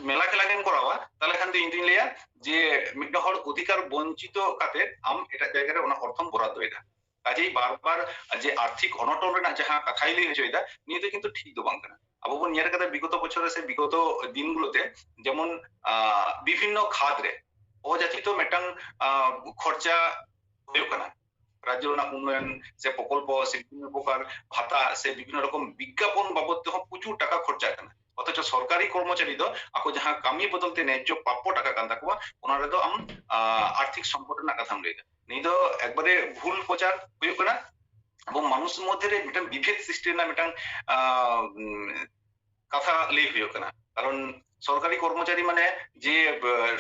ᱢᱮᱞᱟ ᱠᱷᱮᱞᱟ ᱜᱮᱢ ᱠᱚᱨᱟᱣᱟ, ᱛᱟᱦᱚᱞᱮ ᱠᱷᱟᱱ ᱫᱚ ᱤᱧ ᱫᱩᱧ ᱞᱟᱹᱭᱟ ᱡᱮ ᱢᱤᱫᱴᱟᱝ ᱦᱚᱲ ᱚᱫᱷᱤᱠᱟᱨ ᱵᱚᱧᱪᱤᱛᱚ ᱠᱟᱛᱮ ᱟᱢ ᱮᱴᱟᱜ ᱡᱟᱭᱜᱟ ᱨᱮ ᱚᱱᱟ ᱚᱨᱛᱷᱚᱢ ᱵᱚᱨᱟᱫᱽᱫᱚᱭᱮᱫᱟ᱾ ᱠᱟᱡᱮᱭ ᱵᱟᱨ ᱵᱟᱨ ᱡᱮ ᱟᱨᱛᱷᱤᱠ ᱚᱱᱚᱴᱚᱱ ᱨᱮᱱᱟᱜ ᱡᱟᱦᱟᱸ ᱠᱟᱛᱷᱟᱭ ᱞᱟᱹᱭ ᱦᱚᱪᱚᱭᱮᱫᱟ, ᱱᱤᱭᱟᱹ ᱫᱚ ᱠᱤᱱᱛᱩ ᱴᱷᱤᱠ ᱫᱚ ᱵᱟᱝ ᱠᱟᱱᱟ᱾ ᱟᱵᱚ ᱵᱚᱱ ᱧᱮᱞ ᱠᱟᱫᱟ ᱵᱤᱜᱚᱛᱚ ᱵᱚᱪᱷᱚᱨ ᱨᱮ ᱥᱮ ᱵᱤᱜᱚᱛᱚ ᱫᱤᱱ ᱜᱩᱞᱳᱛᱮ, ᱡᱮᱢᱚᱱ ᱵᱤᱵᱷᱤᱱᱱᱚ ᱠᱷᱟᱛ ᱨᱮ ᱚᱡᱟᱪᱤᱛᱚ ᱢᱤᱫᱴᱟᱝ ᱠᱷᱚᱨᱪᱟ ᱦᱩᱭᱩᱜ ᱠᱟᱱᱟ᱾ ᱨᱟᱡᱽᱡᱚ ᱨᱮᱱᱟᱜ ᱩᱱᱱᱚᱭᱚᱱ ᱥᱮ ᱯᱨᱚᱠᱚᱞᱯᱚ ᱥᱮ ᱵᱤᱵᱷᱤᱱᱱᱚ ᱯᱨᱚᱠᱟᱨ ᱵᱷᱟᱛᱟ ᱥᱮ ᱵᱤᱵᱷᱤᱱᱱᱚ ᱨᱚᱠᱚᱢ ᱵᱤᱜᱽᱜᱟᱯᱚᱱ ᱵᱟᱵᱚᱫ ᱛᱮᱦᱚᱸ ᱯᱨᱚᱪᱩᱨ ᱴᱟᱠᱟ ᱠᱷᱚᱨᱪᱟᱜ ᱠᱟᱱᱟ᱾ ᱚᱛᱷᱚᱪᱚ ᱥᱚᱨᱠᱟᱨᱤ ᱠᱚᱨᱢᱚᱪᱟᱨᱤ ᱫᱚ ᱟᱠᱚ ᱡᱟᱦᱟᱸ ᱠᱟᱹᱢᱤ ᱵᱚᱫᱚᱞ ᱛᱮ ᱱᱮᱡᱽᱡᱚ ᱯᱨᱟᱯᱯᱚ ᱴᱟᱠᱟ ᱠᱟᱱ ᱛᱟᱠᱚᱣᱟ, ᱚᱱᱟ ᱨᱮᱫᱚ ᱟᱢ ᱟᱨᱛᱷᱤᱠ ᱥᱚᱝᱠᱚᱴ ᱨᱮᱱᱟᱜ ᱠᱟᱛᱷᱟᱢ ᱞᱟᱹᱭ ᱮᱫᱟ᱾ ᱱᱤᱭᱟᱹ ᱫᱚ ᱮᱠᱵᱟᱨᱮ ᱵᱷᱩᱞ ᱯᱨᱚᱪᱟᱨ ᱦᱩᱭᱩᱜ ᱠᱟᱱᱟ᱾ ᱟᱵᱚ ᱢᱟᱱᱩᱥ ᱢᱚᱫᱽᱫᱷᱮ ᱨᱮ ᱢᱤᱫᱴᱟᱝ ᱵᱤᱵᱷᱮᱫ ᱥᱨᱤᱥᱴᱤ ᱨᱮᱱᱟᱜ ᱢᱤᱫᱴᱟᱝ ᱠᱟᱛᱷᱟ ᱞᱟᱹᱭ ᱦᱩᱭᱩᱜ ᱠᱟᱱᱟ᱾ ᱠᱟᱨᱚᱱ ᱥᱚᱨᱠᱟᱨᱤ ᱠᱚᱨᱢᱚᱪᱟᱨᱤ ᱢᱟᱱᱮ ᱡᱮ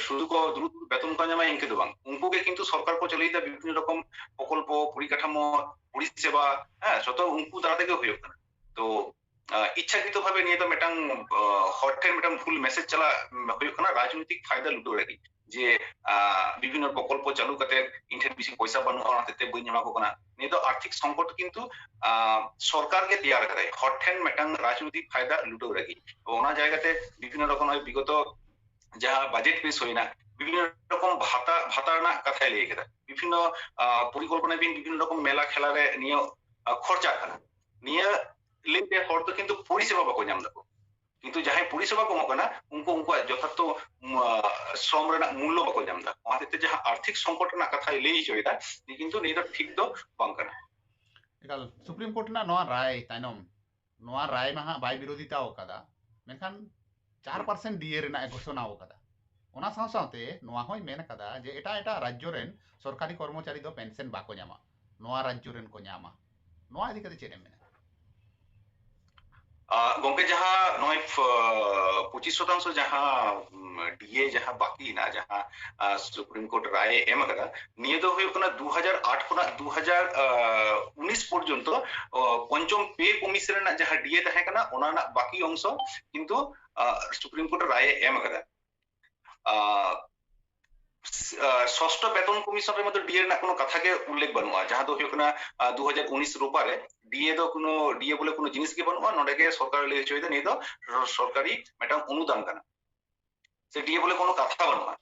ᱥᱩᱫᱷᱩ ᱠᱚ ᱫᱩᱲᱩᱵ ᱵᱮᱛᱚᱱ ᱠᱚ ᱧᱟᱢᱟ, ᱤᱱᱠᱟᱹ ᱫᱚ ᱵᱟᱝ᱾ ᱩᱱᱠᱩ ᱜᱮ ᱠᱤᱱᱛᱩ ᱥᱚᱨᱠᱟᱨ ᱠᱚ ᱪᱟᱹᱞᱩᱭᱮᱫᱟ ᱵᱤᱵᱷᱤᱱᱱᱚ ᱨᱚᱠᱚᱢ ᱯᱨᱚᱠᱚᱞᱯᱚ, ᱯᱚᱨᱤᱠᱟᱴᱷᱟᱢᱳ, ᱯᱚᱨᱤᱥᱮᱵᱟ, ᱦᱮᱸ, ᱡᱚᱛᱚ ᱩᱱᱠᱩ ᱫᱟᱨᱟᱭ ᱛᱮᱜᱮ ᱦᱩᱭᱩᱜ ᱠᱟᱱᱟ᱾ ᱛᱚ ᱤᱪᱪᱷᱟᱠᱨᱤᱛᱚ ᱵᱷᱟᱵᱮ ᱱᱤᱭᱟᱹ ᱫᱚ ᱢᱤᱫᱴᱟᱝ ᱦᱚᱲ ᱴᱷᱮᱱ ᱢᱤᱫᱴᱟᱝ ᱵᱷᱩᱞ ᱢᱮᱥᱮᱡᱽ ᱪᱟᱞᱟᱜ ᱦᱩᱭᱩᱜ ᱠᱟᱱᱟ ᱨᱟᱡᱽᱱᱳᱭᱛᱤᱠ ᱯᱷᱟᱭᱫᱟ ᱞᱩᱴᱟᱹᱣ ᱞᱟᱹᱜᱤᱫ, ᱡᱮ ᱵᱤᱵᱷᱤᱱᱱᱚ ᱯᱨᱚᱠᱚᱞᱯᱚ ᱪᱟᱹᱞᱩ ᱠᱟᱛᱮ ᱤᱧ ᱴᱷᱮᱱ ᱵᱮᱥᱤ ᱯᱚᱭᱥᱟ ᱵᱟᱹᱱᱩᱜᱼᱟ, ᱚᱱᱟ ᱦᱚᱛᱮᱡ ᱛᱮ ᱵᱟᱹᱧ ᱮᱢᱟ ᱠᱚ ᱠᱟᱱᱟ᱾ ᱱᱤᱭᱟᱹ ᱫᱚ ᱟᱨᱛᱷᱤᱠ ᱥᱚᱝᱠᱚᱴ ᱠᱤᱱᱛᱩ ᱥᱚᱨᱠᱟᱨ ᱜᱮ ᱛᱮᱭᱟᱨ ᱠᱟᱫᱟᱭ ᱦᱚᱲ ᱴᱷᱮᱱ ᱢᱤᱫᱴᱟᱝ ᱨᱟᱡᱽᱱᱳᱭᱛᱤᱠ ᱯᱷᱟᱭᱫᱟ ᱞᱩᱴᱟᱹᱣ ᱞᱟᱹᱜᱤᱫ᱾ ᱚᱱᱟ ᱡᱟᱭᱜᱟᱛᱮ ᱵᱤᱵᱷᱤᱱᱱᱚ ᱨᱚᱠᱚᱢ ᱵᱤᱜᱚᱛᱚ ᱡᱟᱦᱟᱸ ᱵᱟᱡᱮᱴ ᱯᱮᱥ ᱦᱩᱭᱱᱟ, ᱵᱤᱵᱷᱤᱱᱱᱚ ᱨᱚᱠᱚᱢ ᱵᱷᱟᱛᱟ, ᱵᱷᱟᱛᱟ ᱨᱮᱱᱟᱜ ᱠᱟᱛᱷᱟᱭ ᱞᱟᱹᱭ ᱠᱮᱫᱟ, ᱵᱤᱵᱷᱤᱱᱱᱚ ᱯᱚᱨᱤᱠᱚᱞᱯᱚᱱᱟ ᱵᱤᱱ ᱵᱤᱵᱷᱤᱱᱱᱚ ᱨᱚᱠᱚᱢ ᱢᱮᱞᱟ ᱠᱷᱮᱞᱟ ᱨᱮ ᱱᱤᱭᱟᱹ ᱠᱷᱚᱨᱪᱟᱜ ᱠᱟᱱᱟ᱾ ᱱᱤᱭᱟᱹ ᱞᱟᱹᱭᱛᱮ ᱦᱚᱲ ᱫᱚ ᱠᱤᱱᱛᱩ ᱯᱚᱨᱤᱥᱮᱵᱟ ᱵᱟᱠᱚ ᱧᱟᱢ ᱫᱟᱠᱚ᱾ ᱠᱤᱱᱛᱩ ᱡᱟᱦᱟᱸᱭ ᱯᱚᱨᱤᱥᱮᱵᱟ ᱠᱚ ᱮᱢᱚᱜ ᱠᱟᱱᱟ, ᱩᱱᱠᱩ ᱩᱱᱠᱩᱣᱟᱜ ᱡᱚᱛᱷᱟᱨᱛᱷᱚ ᱥᱨᱚᱢ ᱨᱮᱱᱟᱜ ᱢᱩᱞᱞᱚ ᱵᱟᱠᱚ ᱧᱟᱢ ᱮᱫᱟ᱾ ᱚᱱᱟ ᱦᱚᱛᱮᱡ ᱛᱮ ᱡᱟᱦᱟᱸ ᱟᱨᱛᱷᱤᱠ ᱥᱚᱝᱠᱚᱴ ᱨᱮᱱᱟᱜ ᱠᱟᱛᱷᱟᱭ ᱞᱟᱹᱭ ᱦᱚᱪᱚᱭᱮᱫᱟ, ᱠᱤᱱᱛᱩ ᱱᱤᱭᱟᱹ ᱫᱚ ᱴᱷᱤᱠ ᱫᱚ ᱵᱟᱝ ᱠᱟᱱᱟ᱾ ᱮᱠᱟᱞ, ᱥᱩᱯᱨᱤᱢ ᱠᱳᱨᱴ ᱨᱮᱱᱟᱜ ᱱᱚᱣᱟ ᱨᱟᱭ ᱛᱟᱭᱱᱚᱢ, ᱱᱚᱣᱟ ᱨᱟᱭ ᱢᱟ ᱦᱟᱸᱜ ᱵᱟᱭ ᱵᱤᱨᱳᱫᱷᱤᱛᱟ ᱟᱠᱟᱫᱟ, ᱢᱮᱱᱠᱷᱟᱱ ᱪᱟᱨ ᱯᱟᱨᱥᱮᱱᱴ ᱰᱤᱮ ᱨᱮᱱᱟᱜ ᱮ ᱜᱷᱳᱥᱚᱱᱟ ᱟᱠᱟᱫᱟ᱾ ᱚᱱᱟ ᱥᱟᱶ ᱥᱟᱶᱛᱮ ᱱᱚᱣᱟ ᱦᱚᱸᱭ ᱢᱮᱱ ᱟᱠᱟᱫᱟ ᱡᱮ ᱮᱴᱟᱜ ᱮᱴᱟᱜ ᱨᱟᱡᱽᱡᱚ ᱨᱮᱱ ᱥᱚᱨᱠᱟᱨᱤ ᱠᱚᱨᱢᱚᱪᱟᱨᱤ ᱫᱚ ᱯᱮᱱᱥᱚᱱ ᱵᱟᱠᱚ ᱧᱟᱢᱟ, ᱱᱚᱣᱟ ᱨᱟᱡᱽᱡᱚ ᱨᱮᱱ ᱠᱚ ᱧᱟᱢᱟ᱾ ᱱᱚᱣᱟ ᱤᱫᱤ ᱠᱟᱛᱮ ᱪᱮᱫ ᱮᱢ ᱢᱮᱱᱟ? ᱜᱚᱝᱠᱮ, ᱡᱟᱦᱟᱸ ᱱᱚᱜᱼᱚᱭ ᱯᱚᱸᱪᱤᱥ ᱥᱚᱛᱟᱝᱥᱚ ᱡᱟᱦᱟᱸ ᱰᱤᱮ ᱡᱟᱦᱟᱸ ᱵᱟᱹᱠᱤ ᱦᱮᱱᱟᱜᱼᱟ, ᱡᱟᱦᱟᱸ ᱥᱩᱯᱨᱤᱢ ᱠᱳᱨᱴ ᱨᱟᱭ ᱮ ᱮᱢ ᱟᱠᱟᱫᱟ, ᱱᱤᱭᱟᱹ ᱫᱚ ᱦᱩᱭᱩᱜ ᱠᱟᱱᱟ ᱫᱩ ᱦᱟᱡᱟᱨ ᱟᱴ ᱠᱷᱚᱱᱟᱜ ᱫᱩ ᱦᱟᱡᱟᱨ ᱩᱱᱤᱥ ᱯᱚᱨᱡᱚᱱᱛᱚ ᱯᱚᱧᱪᱚᱢ ᱯᱮ ᱠᱚᱢᱤᱥᱚᱱ ᱨᱮᱱᱟᱜ ᱡᱟᱦᱟᱸ ᱰᱤᱮ ᱛᱟᱦᱮᱸ ᱠᱟᱱᱟ, ᱚᱱᱟ ᱨᱮᱱᱟᱜ ᱵᱟᱹᱠᱤ ᱚᱝᱥᱚ ᱠᱤᱱᱛᱩ ᱥᱩᱯᱨᱤᱢ ᱠᱳᱨᱴ ᱨᱟᱭ ᱮ ᱮᱢ ᱟᱠᱟᱫᱟ᱾ ᱥᱚᱥᱴᱚ ᱵᱮᱛᱚᱱ ᱠᱚᱢᱤᱥᱚᱱ ᱨᱮ ᱢᱟᱛᱚ ᱰᱤᱮ ᱨᱮᱱᱟᱜ ᱠᱳᱱᱳ ᱠᱟᱛᱷᱟ ᱜᱮ ᱩᱞᱞᱮᱠᱷ ᱵᱟᱹᱱᱩᱜᱼᱟ, ᱡᱟᱦᱟᱸ ᱫᱚ ᱦᱩᱭᱩᱜ ᱠᱟᱱᱟ ᱫᱩ ᱦᱟᱡᱟᱨ ᱩᱱᱤᱥ ᱨᱩᱯᱟ ᱨᱮ ᱰᱤᱮ ᱫᱚ ᱠᱳᱱᱳ ᱰᱤᱮ ᱵᱚᱞᱮ ᱠᱳᱱᱳ ᱡᱤᱱᱤᱥ ᱜᱮ ᱵᱟᱹᱱᱩᱜᱼᱟ᱾ ᱱᱚᱰᱮ ᱜᱮ ᱥᱚᱨᱠᱟᱨ ᱞᱟᱹᱭ ᱦᱚᱪᱚᱭᱮᱫᱟ ᱱᱤᱭᱟᱹ ᱫᱚ ᱥᱚᱨᱠᱟᱨᱤ ᱢᱤᱫᱴᱟᱝ ᱚᱱᱩᱫᱟᱱ ᱠᱟᱱᱟ, ᱥᱮ ᱰᱤᱮ ᱵᱚᱞᱮ ᱠᱳᱱᱳ ᱠᱟᱛᱷᱟ ᱵᱟᱹᱱᱩᱜᱼᱟ᱾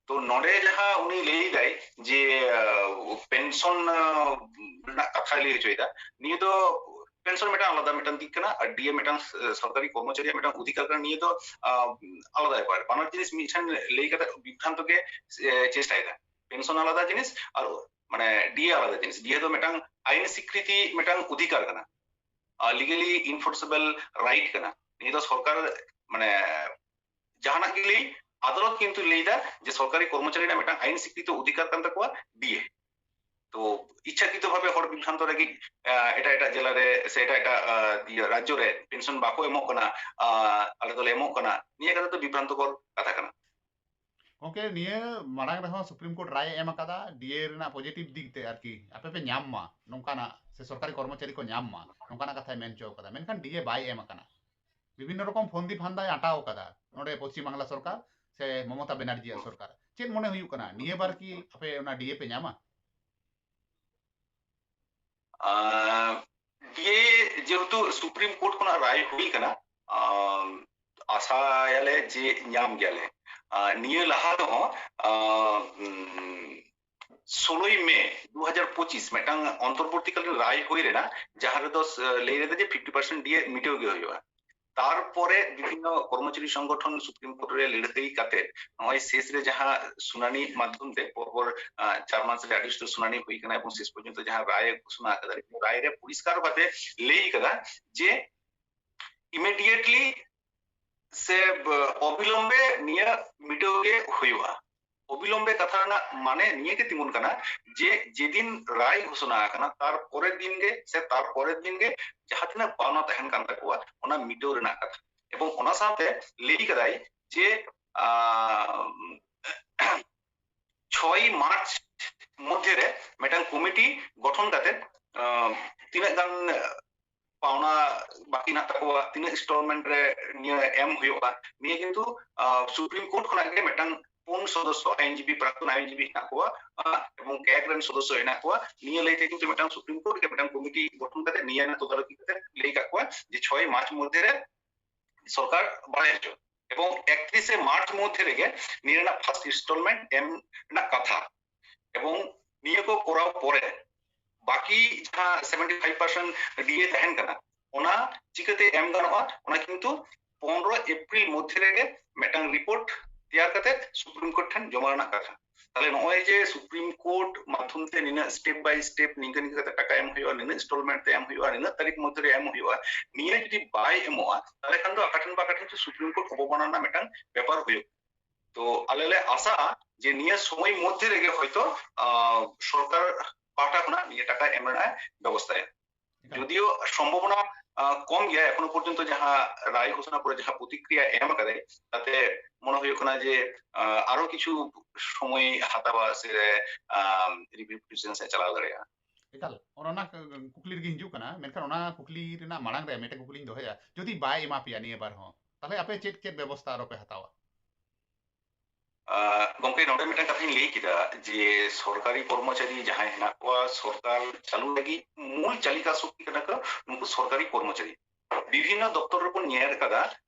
ᱛᱚ ᱱᱚᱰᱮ ᱡᱟᱦᱟᱸ ᱩᱱᱤ ᱞᱟᱹᱭ ᱫᱟᱭ ᱡᱮ ᱯᱮᱱᱥᱚᱱ ᱨᱮᱱᱟᱜ ᱠᱟᱛᱷᱟᱭ ᱞᱟᱹᱭ ᱦᱚᱪᱚᱭᱮᱫᱟ, ᱱᱤᱭᱟᱹ ᱫᱚ ᱯᱮᱱᱥᱚᱱ ᱢᱤᱫᱴᱟᱝ ᱟᱞᱟᱫᱟ ᱢᱤᱫᱴᱟᱝ ᱫᱤᱠ ᱠᱟᱱᱟ, ᱟᱨ ᱰᱤᱮ ᱢᱤᱫᱴᱟᱝ ᱥᱚᱨᱠᱟᱨᱤ ᱠᱚᱨᱢᱚᱪᱟᱨᱤᱭᱟᱜ ᱢᱤᱫᱴᱟᱝ ᱚᱫᱷᱤᱠᱟᱨ ᱠᱟᱱᱟ᱾ ᱱᱤᱭᱟᱹ ᱫᱚ ᱟᱞᱟᱫᱟ ᱵᱮᱯᱟᱨ᱾ ᱵᱟᱱᱟᱨ ᱡᱤᱱᱤᱥ ᱢᱤᱫᱴᱷᱮᱱ ᱞᱟᱹᱭ ᱠᱟᱛᱮ ᱵᱤᱵᱷᱨᱟᱱᱛᱚ ᱜᱮ ᱪᱮᱥᱴᱟᱭᱮᱫᱟ᱾ ᱯᱮᱱᱥᱚᱱ ᱟᱞᱟᱫᱟ ᱡᱤᱱᱤᱥ ᱟᱨ ᱢᱟᱱᱮ ᱰᱤᱮ ᱟᱞᱟᱫᱟ ᱡᱤᱱᱤᱥ᱾ ᱰᱤᱮ ᱫᱚ ᱢᱤᱫᱴᱟᱝ ᱟᱭᱤᱱ ᱥᱤᱠᱨᱤᱛᱤ ᱢᱤᱫᱴᱟᱝ ᱚᱫᱷᱤᱠᱟᱨ ᱠᱟᱱᱟ, ᱞᱤᱜᱟᱞᱤ ᱤᱱᱯᱷᱳᱨᱥᱮᱵᱚᱞ ᱨᱟᱭᱤᱴ ᱠᱟᱱᱟ᱾ ᱱᱤᱭᱟᱹ ᱫᱚ ᱥᱚᱨᱠᱟᱨ ᱢᱟᱱᱮ ᱡᱟᱦᱟᱱᱟᱜ ᱜᱮ ᱞᱟᱹᱭ, ᱟᱫᱟᱞᱚᱛ ᱠᱤᱱᱛᱩ ᱞᱟᱹᱭᱫᱟ ᱡᱮ ᱥᱚᱨᱠᱟᱨᱤ ᱠᱚᱨᱢᱚᱪᱟᱨᱤ ᱨᱮᱱᱟᱜ ᱢᱤᱫᱴᱟᱝ ᱟᱭᱤᱱ ᱥᱤᱠᱨᱤᱛᱤ ᱚᱫᱷᱤᱠᱟᱨ ᱠᱟᱱ ᱛᱟᱠᱚᱣᱟ ᱰᱤᱮ᱾ ᱛᱚ ᱤᱪᱪᱷᱟᱠᱨᱤᱛᱚ ᱵᱷᱟᱵᱮ ᱦᱚᱲ ᱵᱤᱵᱷᱨᱟᱱᱛᱚ ᱞᱟᱹᱜᱤᱫ ᱮᱴᱟᱜ ᱮᱴᱟᱜ ᱡᱮᱞᱟ ᱨᱮ ᱥᱮ ᱮᱴᱟᱜ ᱮᱴᱟᱜ ᱨᱟᱡᱽᱡᱚ ᱨᱮ ᱯᱮᱱᱥᱚᱱ ᱵᱟᱠᱚ ᱮᱢᱚᱜ ᱠᱟᱱᱟ, ᱟᱞᱮ ᱫᱚᱞᱮ ᱮᱢᱚᱜ ᱠᱟᱱᱟ, ᱱᱤᱭᱟᱹ ᱠᱟᱛᱷᱟ ᱫᱚ ᱵᱤᱵᱷᱨᱟᱱᱛᱚᱠᱚᱨ ᱠᱟᱛᱷᱟ ᱠᱟᱱᱟ᱾ ᱜᱚᱝᱠᱮ, ᱱᱤᱭᱟᱹ ᱢᱟᱲᱟᱝ ᱨᱮᱦᱚᱸ ᱥᱩᱯᱨᱤᱢ ᱠᱳᱨᱴ ᱨᱟᱭ ᱮ ᱮᱢ ᱟᱠᱟᱫᱟ ᱰᱤᱮ ᱨᱮᱱᱟᱜ ᱯᱚᱡᱤᱴᱤᱵᱷ ᱫᱤᱠ ᱛᱮ ᱟᱨᱠᱤ ᱟᱯᱮ ᱯᱮ ᱧᱟᱢ ᱢᱟ ᱱᱚᱝᱠᱟᱱᱟᱜ, ᱥᱮ ᱥᱚᱨᱠᱟᱨᱤ ᱠᱚᱨᱢᱚᱪᱟᱨᱤ ᱠᱚ ᱧᱟᱢ ᱢᱟ ᱱᱚᱝᱠᱟᱱᱟᱜ ᱠᱟᱛᱷᱟᱭ ᱢᱮᱱ ᱦᱚᱪᱚ ᱟᱠᱟᱫᱟ᱾ ᱢᱮᱱᱠᱷᱟᱱ ᱰᱤᱮ ᱵᱟᱭ ᱮᱢ ᱟᱠᱟᱱᱟ᱾ ᱵᱤᱵᱷᱤᱱᱱᱚ ᱨᱚᱠᱚᱢ ᱯᱷᱚᱱᱫᱤ ᱯᱷᱟᱱᱫᱟᱭ ᱟᱴᱟᱣ ᱟᱠᱟᱫᱟ ᱱᱚᱰᱮ ᱯᱚᱥᱪᱤᱢ ᱵᱟᱝᱞᱟ ᱥᱚᱨᱠᱟᱨ ᱥᱮ ᱢᱚᱢᱚᱛᱟ ᱵᱮᱱᱟᱨᱡᱤᱭᱟᱜ ᱥᱚᱨᱠᱟᱨ᱾ ᱪᱮᱫ ᱢᱚᱱᱮ ᱦᱩᱭᱩᱜ ᱠᱟᱱᱟ, ᱱᱤᱭᱟᱹ ᱵᱟᱨ ᱠᱤ ᱟᱯᱮ ᱚᱱᱟ ᱰᱤᱮ ᱯᱮ ᱧᱟᱢᱟ? ᱰᱤᱮ ᱡᱮᱦᱮᱛᱩ ᱥᱩᱯᱨᱤᱢ ᱠᱳᱨᱴ ᱠᱷᱚᱱᱟᱜ ᱨᱟᱭ ᱦᱩᱭ ᱠᱟᱱᱟ, ᱟᱥᱟᱭᱟᱞᱮ ᱡᱮ ᱧᱟᱢ ᱜᱮᱭᱟᱞᱮ᱾ ᱱᱤᱭᱟᱹ ᱞᱟᱦᱟ ᱛᱮᱦᱚᱸ ᱥᱳᱞᱳᱭ ᱢᱮ ᱫᱩ ᱦᱟᱡᱟᱨ ᱯᱚᱸᱪᱤᱥ ᱢᱤᱫᱴᱟᱝ ᱚᱱᱛᱚᱨᱵᱚᱨᱛᱤᱠᱟᱞᱤᱱ ᱨᱟᱭ ᱦᱩᱭ ᱞᱮᱱᱟ, ᱡᱟᱦᱟᱸ ᱨᱮᱫᱚ ᱞᱟᱹᱭ ᱞᱮᱫᱟ ᱡᱮ ᱯᱷᱤᱯᱴᱤ ᱯᱟᱨᱥᱮᱱᱴ ᱰᱤᱮ ᱢᱤᱴᱟᱹᱣ ᱜᱮ ᱦᱩᱭᱩᱜᱼᱟ᱾ ᱛᱟᱨᱯᱚᱨᱮ ᱵᱤᱵᱷᱤᱱᱱᱚ ᱠᱚᱨᱢᱚᱪᱟᱨᱤ ᱥᱚᱝᱜᱚᱴᱷᱚᱱ ᱥᱩᱯᱨᱤᱢ ᱠᱳᱨᱴ ᱨᱮ ᱞᱟᱹᱲᱦᱟᱹᱭ ᱠᱟᱛᱮ ᱱᱚᱜᱼᱚᱭ ᱥᱮᱥ ᱨᱮ ᱡᱟᱦᱟᱸ ᱥᱩᱱᱟᱱᱤ ᱢᱟᱫᱽᱫᱷᱚᱢ ᱛᱮ ᱯᱚᱨᱯᱚᱨ ᱪᱟᱨ ᱢᱟᱥ ᱨᱮ ᱟᱹᱰᱤ ᱩᱥᱛᱟᱹᱨ ᱥᱩᱱᱟᱱᱤ ᱦᱩᱭ ᱠᱟᱱᱟ ᱮᱵᱚᱝ ᱥᱮᱥ ᱯᱚᱨᱡᱚᱱᱛᱚ ᱡᱟᱦᱟᱸ ᱨᱟᱭ ᱮ ᱜᱷᱳᱥᱚᱱᱟ ᱟᱠᱟᱫᱟ, ᱨᱟᱭ ᱨᱮ ᱯᱚᱨᱤᱥᱠᱟᱨ ᱵᱷᱟᱵᱮ ᱞᱟᱹᱭ ᱠᱟᱫᱟ ᱡᱮ ᱤᱢᱤᱰᱤᱭᱮᱴᱞᱤ ᱥᱮ ᱚᱵᱤᱞᱚᱢᱵᱮ ᱱᱤᱭᱟᱹ ᱢᱤᱴᱟᱹᱣ ᱜᱮ ᱦᱩᱭᱩᱜᱼᱟ᱾ ᱚᱵᱤᱞᱚᱢᱵᱮ ᱠᱟᱛᱷᱟ ᱨᱮᱱᱟᱜ ᱢᱟᱱᱮ ᱱᱤᱭᱟᱹ ᱜᱮ ᱛᱤᱸᱜᱩᱱ ᱠᱟᱱᱟ ᱡᱮ ᱡᱮᱫᱤᱱ ᱨᱟᱭ ᱜᱷᱳᱥᱚᱱᱟ ᱟᱠᱟᱱᱟ ᱛᱟᱨ ᱯᱚᱨᱮᱨ ᱫᱤᱱ ᱜᱮ ᱥᱮ ᱛᱟᱨ ᱯᱚᱨᱮᱨ ᱫᱤᱱ ᱜᱮ ᱡᱟᱦᱟᱸ ᱛᱤᱱᱟᱹᱜ ᱯᱟᱣᱱᱟ ᱛᱟᱦᱮᱱ ᱠᱟᱱ ᱛᱟᱠᱚᱣᱟ ᱚᱱᱟ ᱢᱤᱴᱟᱹᱣ ᱨᱮᱱᱟᱜ ᱠᱟᱛᱷᱟ᱾ ᱮᱵᱚᱝ ᱚᱱᱟ ᱥᱟᱶᱛᱮ ᱞᱟᱹᱭ ᱠᱟᱫᱟᱭ ᱡᱮ ᱪᱷᱚᱭ ᱢᱟᱨᱪ ᱢᱚᱫᱽᱫᱷᱮ ᱨᱮ ᱢᱤᱫᱴᱟᱝ ᱠᱚᱢᱤᱴᱤ ᱜᱚᱴᱷᱚᱱ ᱠᱟᱛᱮ ᱛᱤᱱᱟᱹᱜ ᱜᱟᱱ ᱯᱟᱣᱱᱟ ᱵᱟᱹᱠᱤ ᱢᱮᱱᱟᱜ ᱛᱟᱠᱚᱣᱟ, ᱛᱤᱱᱟᱹᱜ ᱤᱱᱥᱴᱚᱞᱢᱮᱱᱴ ᱨᱮ ᱱᱤᱭᱟᱹ ᱮᱢ ᱦᱩᱭᱩᱜᱼᱟ, ᱱᱤᱭᱟᱹ ᱠᱤᱱᱛᱩ ᱥᱩᱯᱨᱤᱢ ᱠᱳᱨᱴ ᱠᱷᱚᱱᱟᱜ ᱜᱮ ᱢᱤᱫᱴᱟᱝ ᱯᱩᱱ ᱥᱚᱫᱚᱥᱥᱚ ᱟᱭᱤᱱᱡᱤᱵᱤ, ᱯᱨᱟᱠᱛᱚᱱ ᱟᱭᱤᱱᱡᱤᱵᱤ ᱦᱮᱱᱟᱜ ᱠᱚᱣᱟ ᱮᱵᱚᱝ ᱠᱮᱜ ᱨᱮᱱ ᱥᱚᱫᱚᱥᱥᱚ ᱦᱮᱱᱟᱜ ᱠᱚᱣᱟ᱾ ᱱᱤᱭᱟᱹ ᱞᱟᱹᱭᱛᱮ ᱠᱤᱱᱛᱩ ᱢᱤᱫᱴᱟᱝ ᱥᱩᱯᱨᱤᱢ ᱠᱳᱨᱴ ᱜᱮ ᱢᱤᱫᱴᱟᱝ ᱠᱚᱢᱤᱴᱤ ᱜᱚᱴᱷᱚᱱ ᱠᱟᱛᱮ ᱱᱤᱭᱟᱹ ᱨᱮᱱᱟᱜ ᱛᱚᱫᱟᱨᱚᱠᱤ ᱠᱟᱛᱮ ᱞᱟᱹᱭ ᱠᱟᱜ ᱠᱚᱣᱟ ᱡᱮ ᱪᱷᱚᱭ ᱢᱟᱨᱪ ᱢᱚᱫᱽᱫᱷᱮ ᱨᱮ ᱥᱚᱨᱠᱟᱨ ᱵᱟᱲᱟᱭ ᱦᱚᱪᱚ ᱮᱵᱚᱝ ᱮᱠᱛᱨᱤᱥᱮ ᱢᱟᱨᱪ ᱢᱚᱫᱽᱫᱷᱮ ᱨᱮᱜᱮ ᱱᱤᱭᱟᱹ ᱨᱮᱱᱟᱜ ᱯᱷᱟᱨᱥᱴ ᱤᱱᱥᱴᱚᱞᱢᱮᱱᱴ ᱮᱢ ᱨᱮᱱᱟᱜ ᱠᱟᱛᱷᱟ᱾ ᱮᱵᱚᱝ ᱱᱤᱭᱟᱹ ᱠᱚ ᱠᱚᱨᱟᱣ ᱯᱚᱨᱮ ᱵᱟᱠᱤ ᱡᱟᱦᱟᱸ ᱥᱮᱵᱷᱮᱱᱴᱤ ᱯᱷᱟᱭᱤᱵᱷ ᱯᱟᱨᱥᱮᱱᱴ ᱰᱤ ᱮ ᱛᱟᱦᱮᱱ ᱠᱟᱱᱟ, ᱚᱱᱟ ᱪᱤᱠᱟᱹᱛᱮ ᱮᱢ ᱜᱟᱱᱚᱜᱼᱟ, ᱚᱱᱟ ᱠᱤᱱᱛᱩ ᱯᱚᱱᱨᱚ ᱮᱯᱨᱤᱞ ᱢᱚᱫᱽᱫᱷᱮ ᱨᱮᱜᱮ ᱢᱤᱫᱴᱟᱝ ᱨᱤᱯᱳᱨᱴ ᱛᱮᱭᱟᱨ ᱠᱟᱛᱮ ᱥᱩᱯᱨᱤᱢ ᱠᱳᱨᱴ ᱴᱷᱮᱱ ᱡᱚᱢᱟ ᱨᱮᱱᱟᱜ ᱠᱟᱛᱷᱟ᱾ ᱛᱟᱦᱞᱮ ᱱᱚᱜᱼᱚᱭ ᱡᱮ ᱥᱩᱯᱨᱤᱢ ᱠᱳᱨᱴ ᱢᱟᱫᱽᱫᱷᱚᱢ ᱛᱮ ᱱᱤᱱᱟᱹᱜ ᱥᱴᱮᱯ ᱵᱟᱭ ᱥᱴᱮᱯ ᱱᱤᱝᱠᱟᱹ ᱱᱤᱝᱠᱟᱹ ᱠᱟᱛᱮ ᱴᱟᱠᱟ ᱮᱢ ᱦᱩᱭᱩᱜᱼᱟ, ᱱᱤᱱᱟᱹᱜ ᱤᱱᱥᱴᱚᱞᱢᱮᱱᱴ ᱛᱮ ᱮᱢ ᱦᱩᱭᱩᱜᱼᱟ, ᱱᱤᱱᱟᱹᱜ ᱛᱟᱹᱨᱤᱠᱷ ᱢᱚᱫᱽᱫᱷᱮ ᱨᱮ ᱮᱢ ᱦᱩᱭᱩᱜᱼᱟ, ᱱᱤᱭᱟᱹ ᱡᱩᱫᱤ ᱵᱟᱭ ᱮᱢᱚᱜᱼᱟ, ᱛᱟᱦᱞᱮ ᱠᱷᱟᱱ ᱫᱚ ᱚᱠᱟ ᱴᱷᱮᱱ ᱵᱟ ᱚᱠᱟ ᱴᱷᱮᱱ ᱪᱚ ᱥᱩᱯᱨᱤᱢ ᱠᱳᱨᱴ ᱚᱵᱚᱢᱟᱱᱱᱟ ᱨᱮᱱᱟᱜ ᱢᱤᱫᱴᱟᱝ ᱵᱮᱯᱟᱨ ᱦᱩᱭᱩᱜ᱾ ᱛᱚ ᱟᱞᱮ ᱞᱮ ᱟᱥᱟᱜᱼᱟ ᱡᱮ ᱱᱤᱭᱟᱹ ᱥᱚᱢᱚᱭ ᱢᱚᱫᱽᱫᱷᱮ ᱨᱮᱜᱮ ᱦᱚᱭᱛᱚ, ᱟᱸ, ᱥᱚᱨᱠᱟᱨ ᱯᱟᱦᱴᱟ ᱠᱷᱚᱱᱟᱜ ᱱᱤᱭᱟᱹ ᱴᱟᱠᱟ ᱮᱢ ᱨᱮᱱᱟᱜ ᱮ ᱵᱮᱵᱚᱥᱛᱷᱟᱭᱟ᱾ ᱮᱠᱟᱞ᱾ ᱡᱩᱫᱤᱭᱳ ᱥᱚᱢᱵᱷᱚᱵᱚᱱᱟ, ᱟᱸ, ᱠᱚᱢ ᱜᱮᱭᱟ, ᱮᱠᱷᱚᱱᱳ ᱯᱚᱨᱡᱚᱱᱛᱚ ᱡᱟᱦᱟᱸ ᱨᱟᱭ ᱜᱷᱳᱥᱚᱱᱟ ᱯᱚᱨᱮ ᱡᱟᱦᱟᱸ ᱯᱨᱚᱛᱤᱠᱨᱤᱭᱟ ᱮᱢ ᱟᱠᱟᱫᱟᱭ, ᱛᱟᱛᱮ ᱢᱚᱱᱮ ᱦᱩᱭᱩᱜ ᱠᱟᱱᱟ ᱡᱮ, ᱟᱸ, ᱟᱨᱚ ᱠᱤᱪᱷᱩ ᱥᱚᱢᱚᱭ ᱦᱟᱛᱟᱣᱟ ᱥᱮ, ᱟᱸ, ᱨᱤᱵᱷᱤᱭᱩ ᱯᱨᱚᱥᱮᱥ ᱮ ᱪᱟᱞᱟᱣ ᱫᱟᱲᱮᱭᱟᱜᱼᱟ᱾ ᱮᱠᱟᱞ, ᱚᱱᱟ, ᱚᱱᱟ ᱠᱩᱠᱞᱤ ᱨᱮᱜᱮ ᱦᱤᱡᱩᱜ ᱠᱟᱱᱟ, ᱢᱮᱱᱠᱷᱟᱱ ᱚᱱᱟ ᱠᱩᱠᱞᱤ ᱨᱮᱱᱟᱜ ᱢᱟᱲᱟᱝ ᱨᱮ ᱢᱤᱫᱴᱮᱱ ᱠᱩᱠᱞᱤᱧ ᱫᱚᱦᱚᱭᱟ, ᱡᱩᱫᱤ ᱵᱟᱭ ᱮᱢᱟ ᱯᱮᱭᱟ ᱱᱤᱭᱟᱹ ᱵᱟᱨ ᱦᱚᱸ, ᱛᱟᱦᱞᱮ ᱟᱯᱮ ᱪᱮᱫ ᱪᱮᱫ ᱵᱮᱵᱚᱥᱛᱷᱟ ᱟᱨᱚ ᱯᱮ ᱦᱟᱛᱟᱣᱟ? ᱟᱸ, ᱜᱚᱢᱠᱮ, ᱱᱚᱰᱮ ᱢᱤᱫᱴᱟᱝ ᱠᱟᱛᱷᱟᱧ ᱞᱟᱹᱭ ᱠᱮᱫᱟ ᱡᱮ ᱥᱚᱨᱠᱟᱨᱤ ᱠᱚᱨᱢᱚᱪᱟᱨᱤ ᱡᱟᱦᱟᱸᱭ ᱦᱮᱱᱟᱜ ᱠᱚᱣᱟ, ᱥᱚᱨᱠᱟᱨ ᱪᱟᱹᱞᱩ ᱞᱟᱹᱜᱤᱫ ᱢᱩᱞ ᱪᱟᱞᱤᱠᱟ ᱥᱚᱠᱛᱤ ᱠᱟᱱᱟ ᱠᱚ ᱱᱩᱠᱩ ᱥᱚᱨᱠᱟᱨᱤ ᱠᱚᱨᱢᱚᱪᱟᱨᱤ᱾ ᱵᱤᱵᱷᱤᱱᱱᱚ ᱫᱚᱯᱛᱚᱨ ᱨᱮᱵᱚᱱ ᱧᱮᱞ ᱠᱟᱫᱟ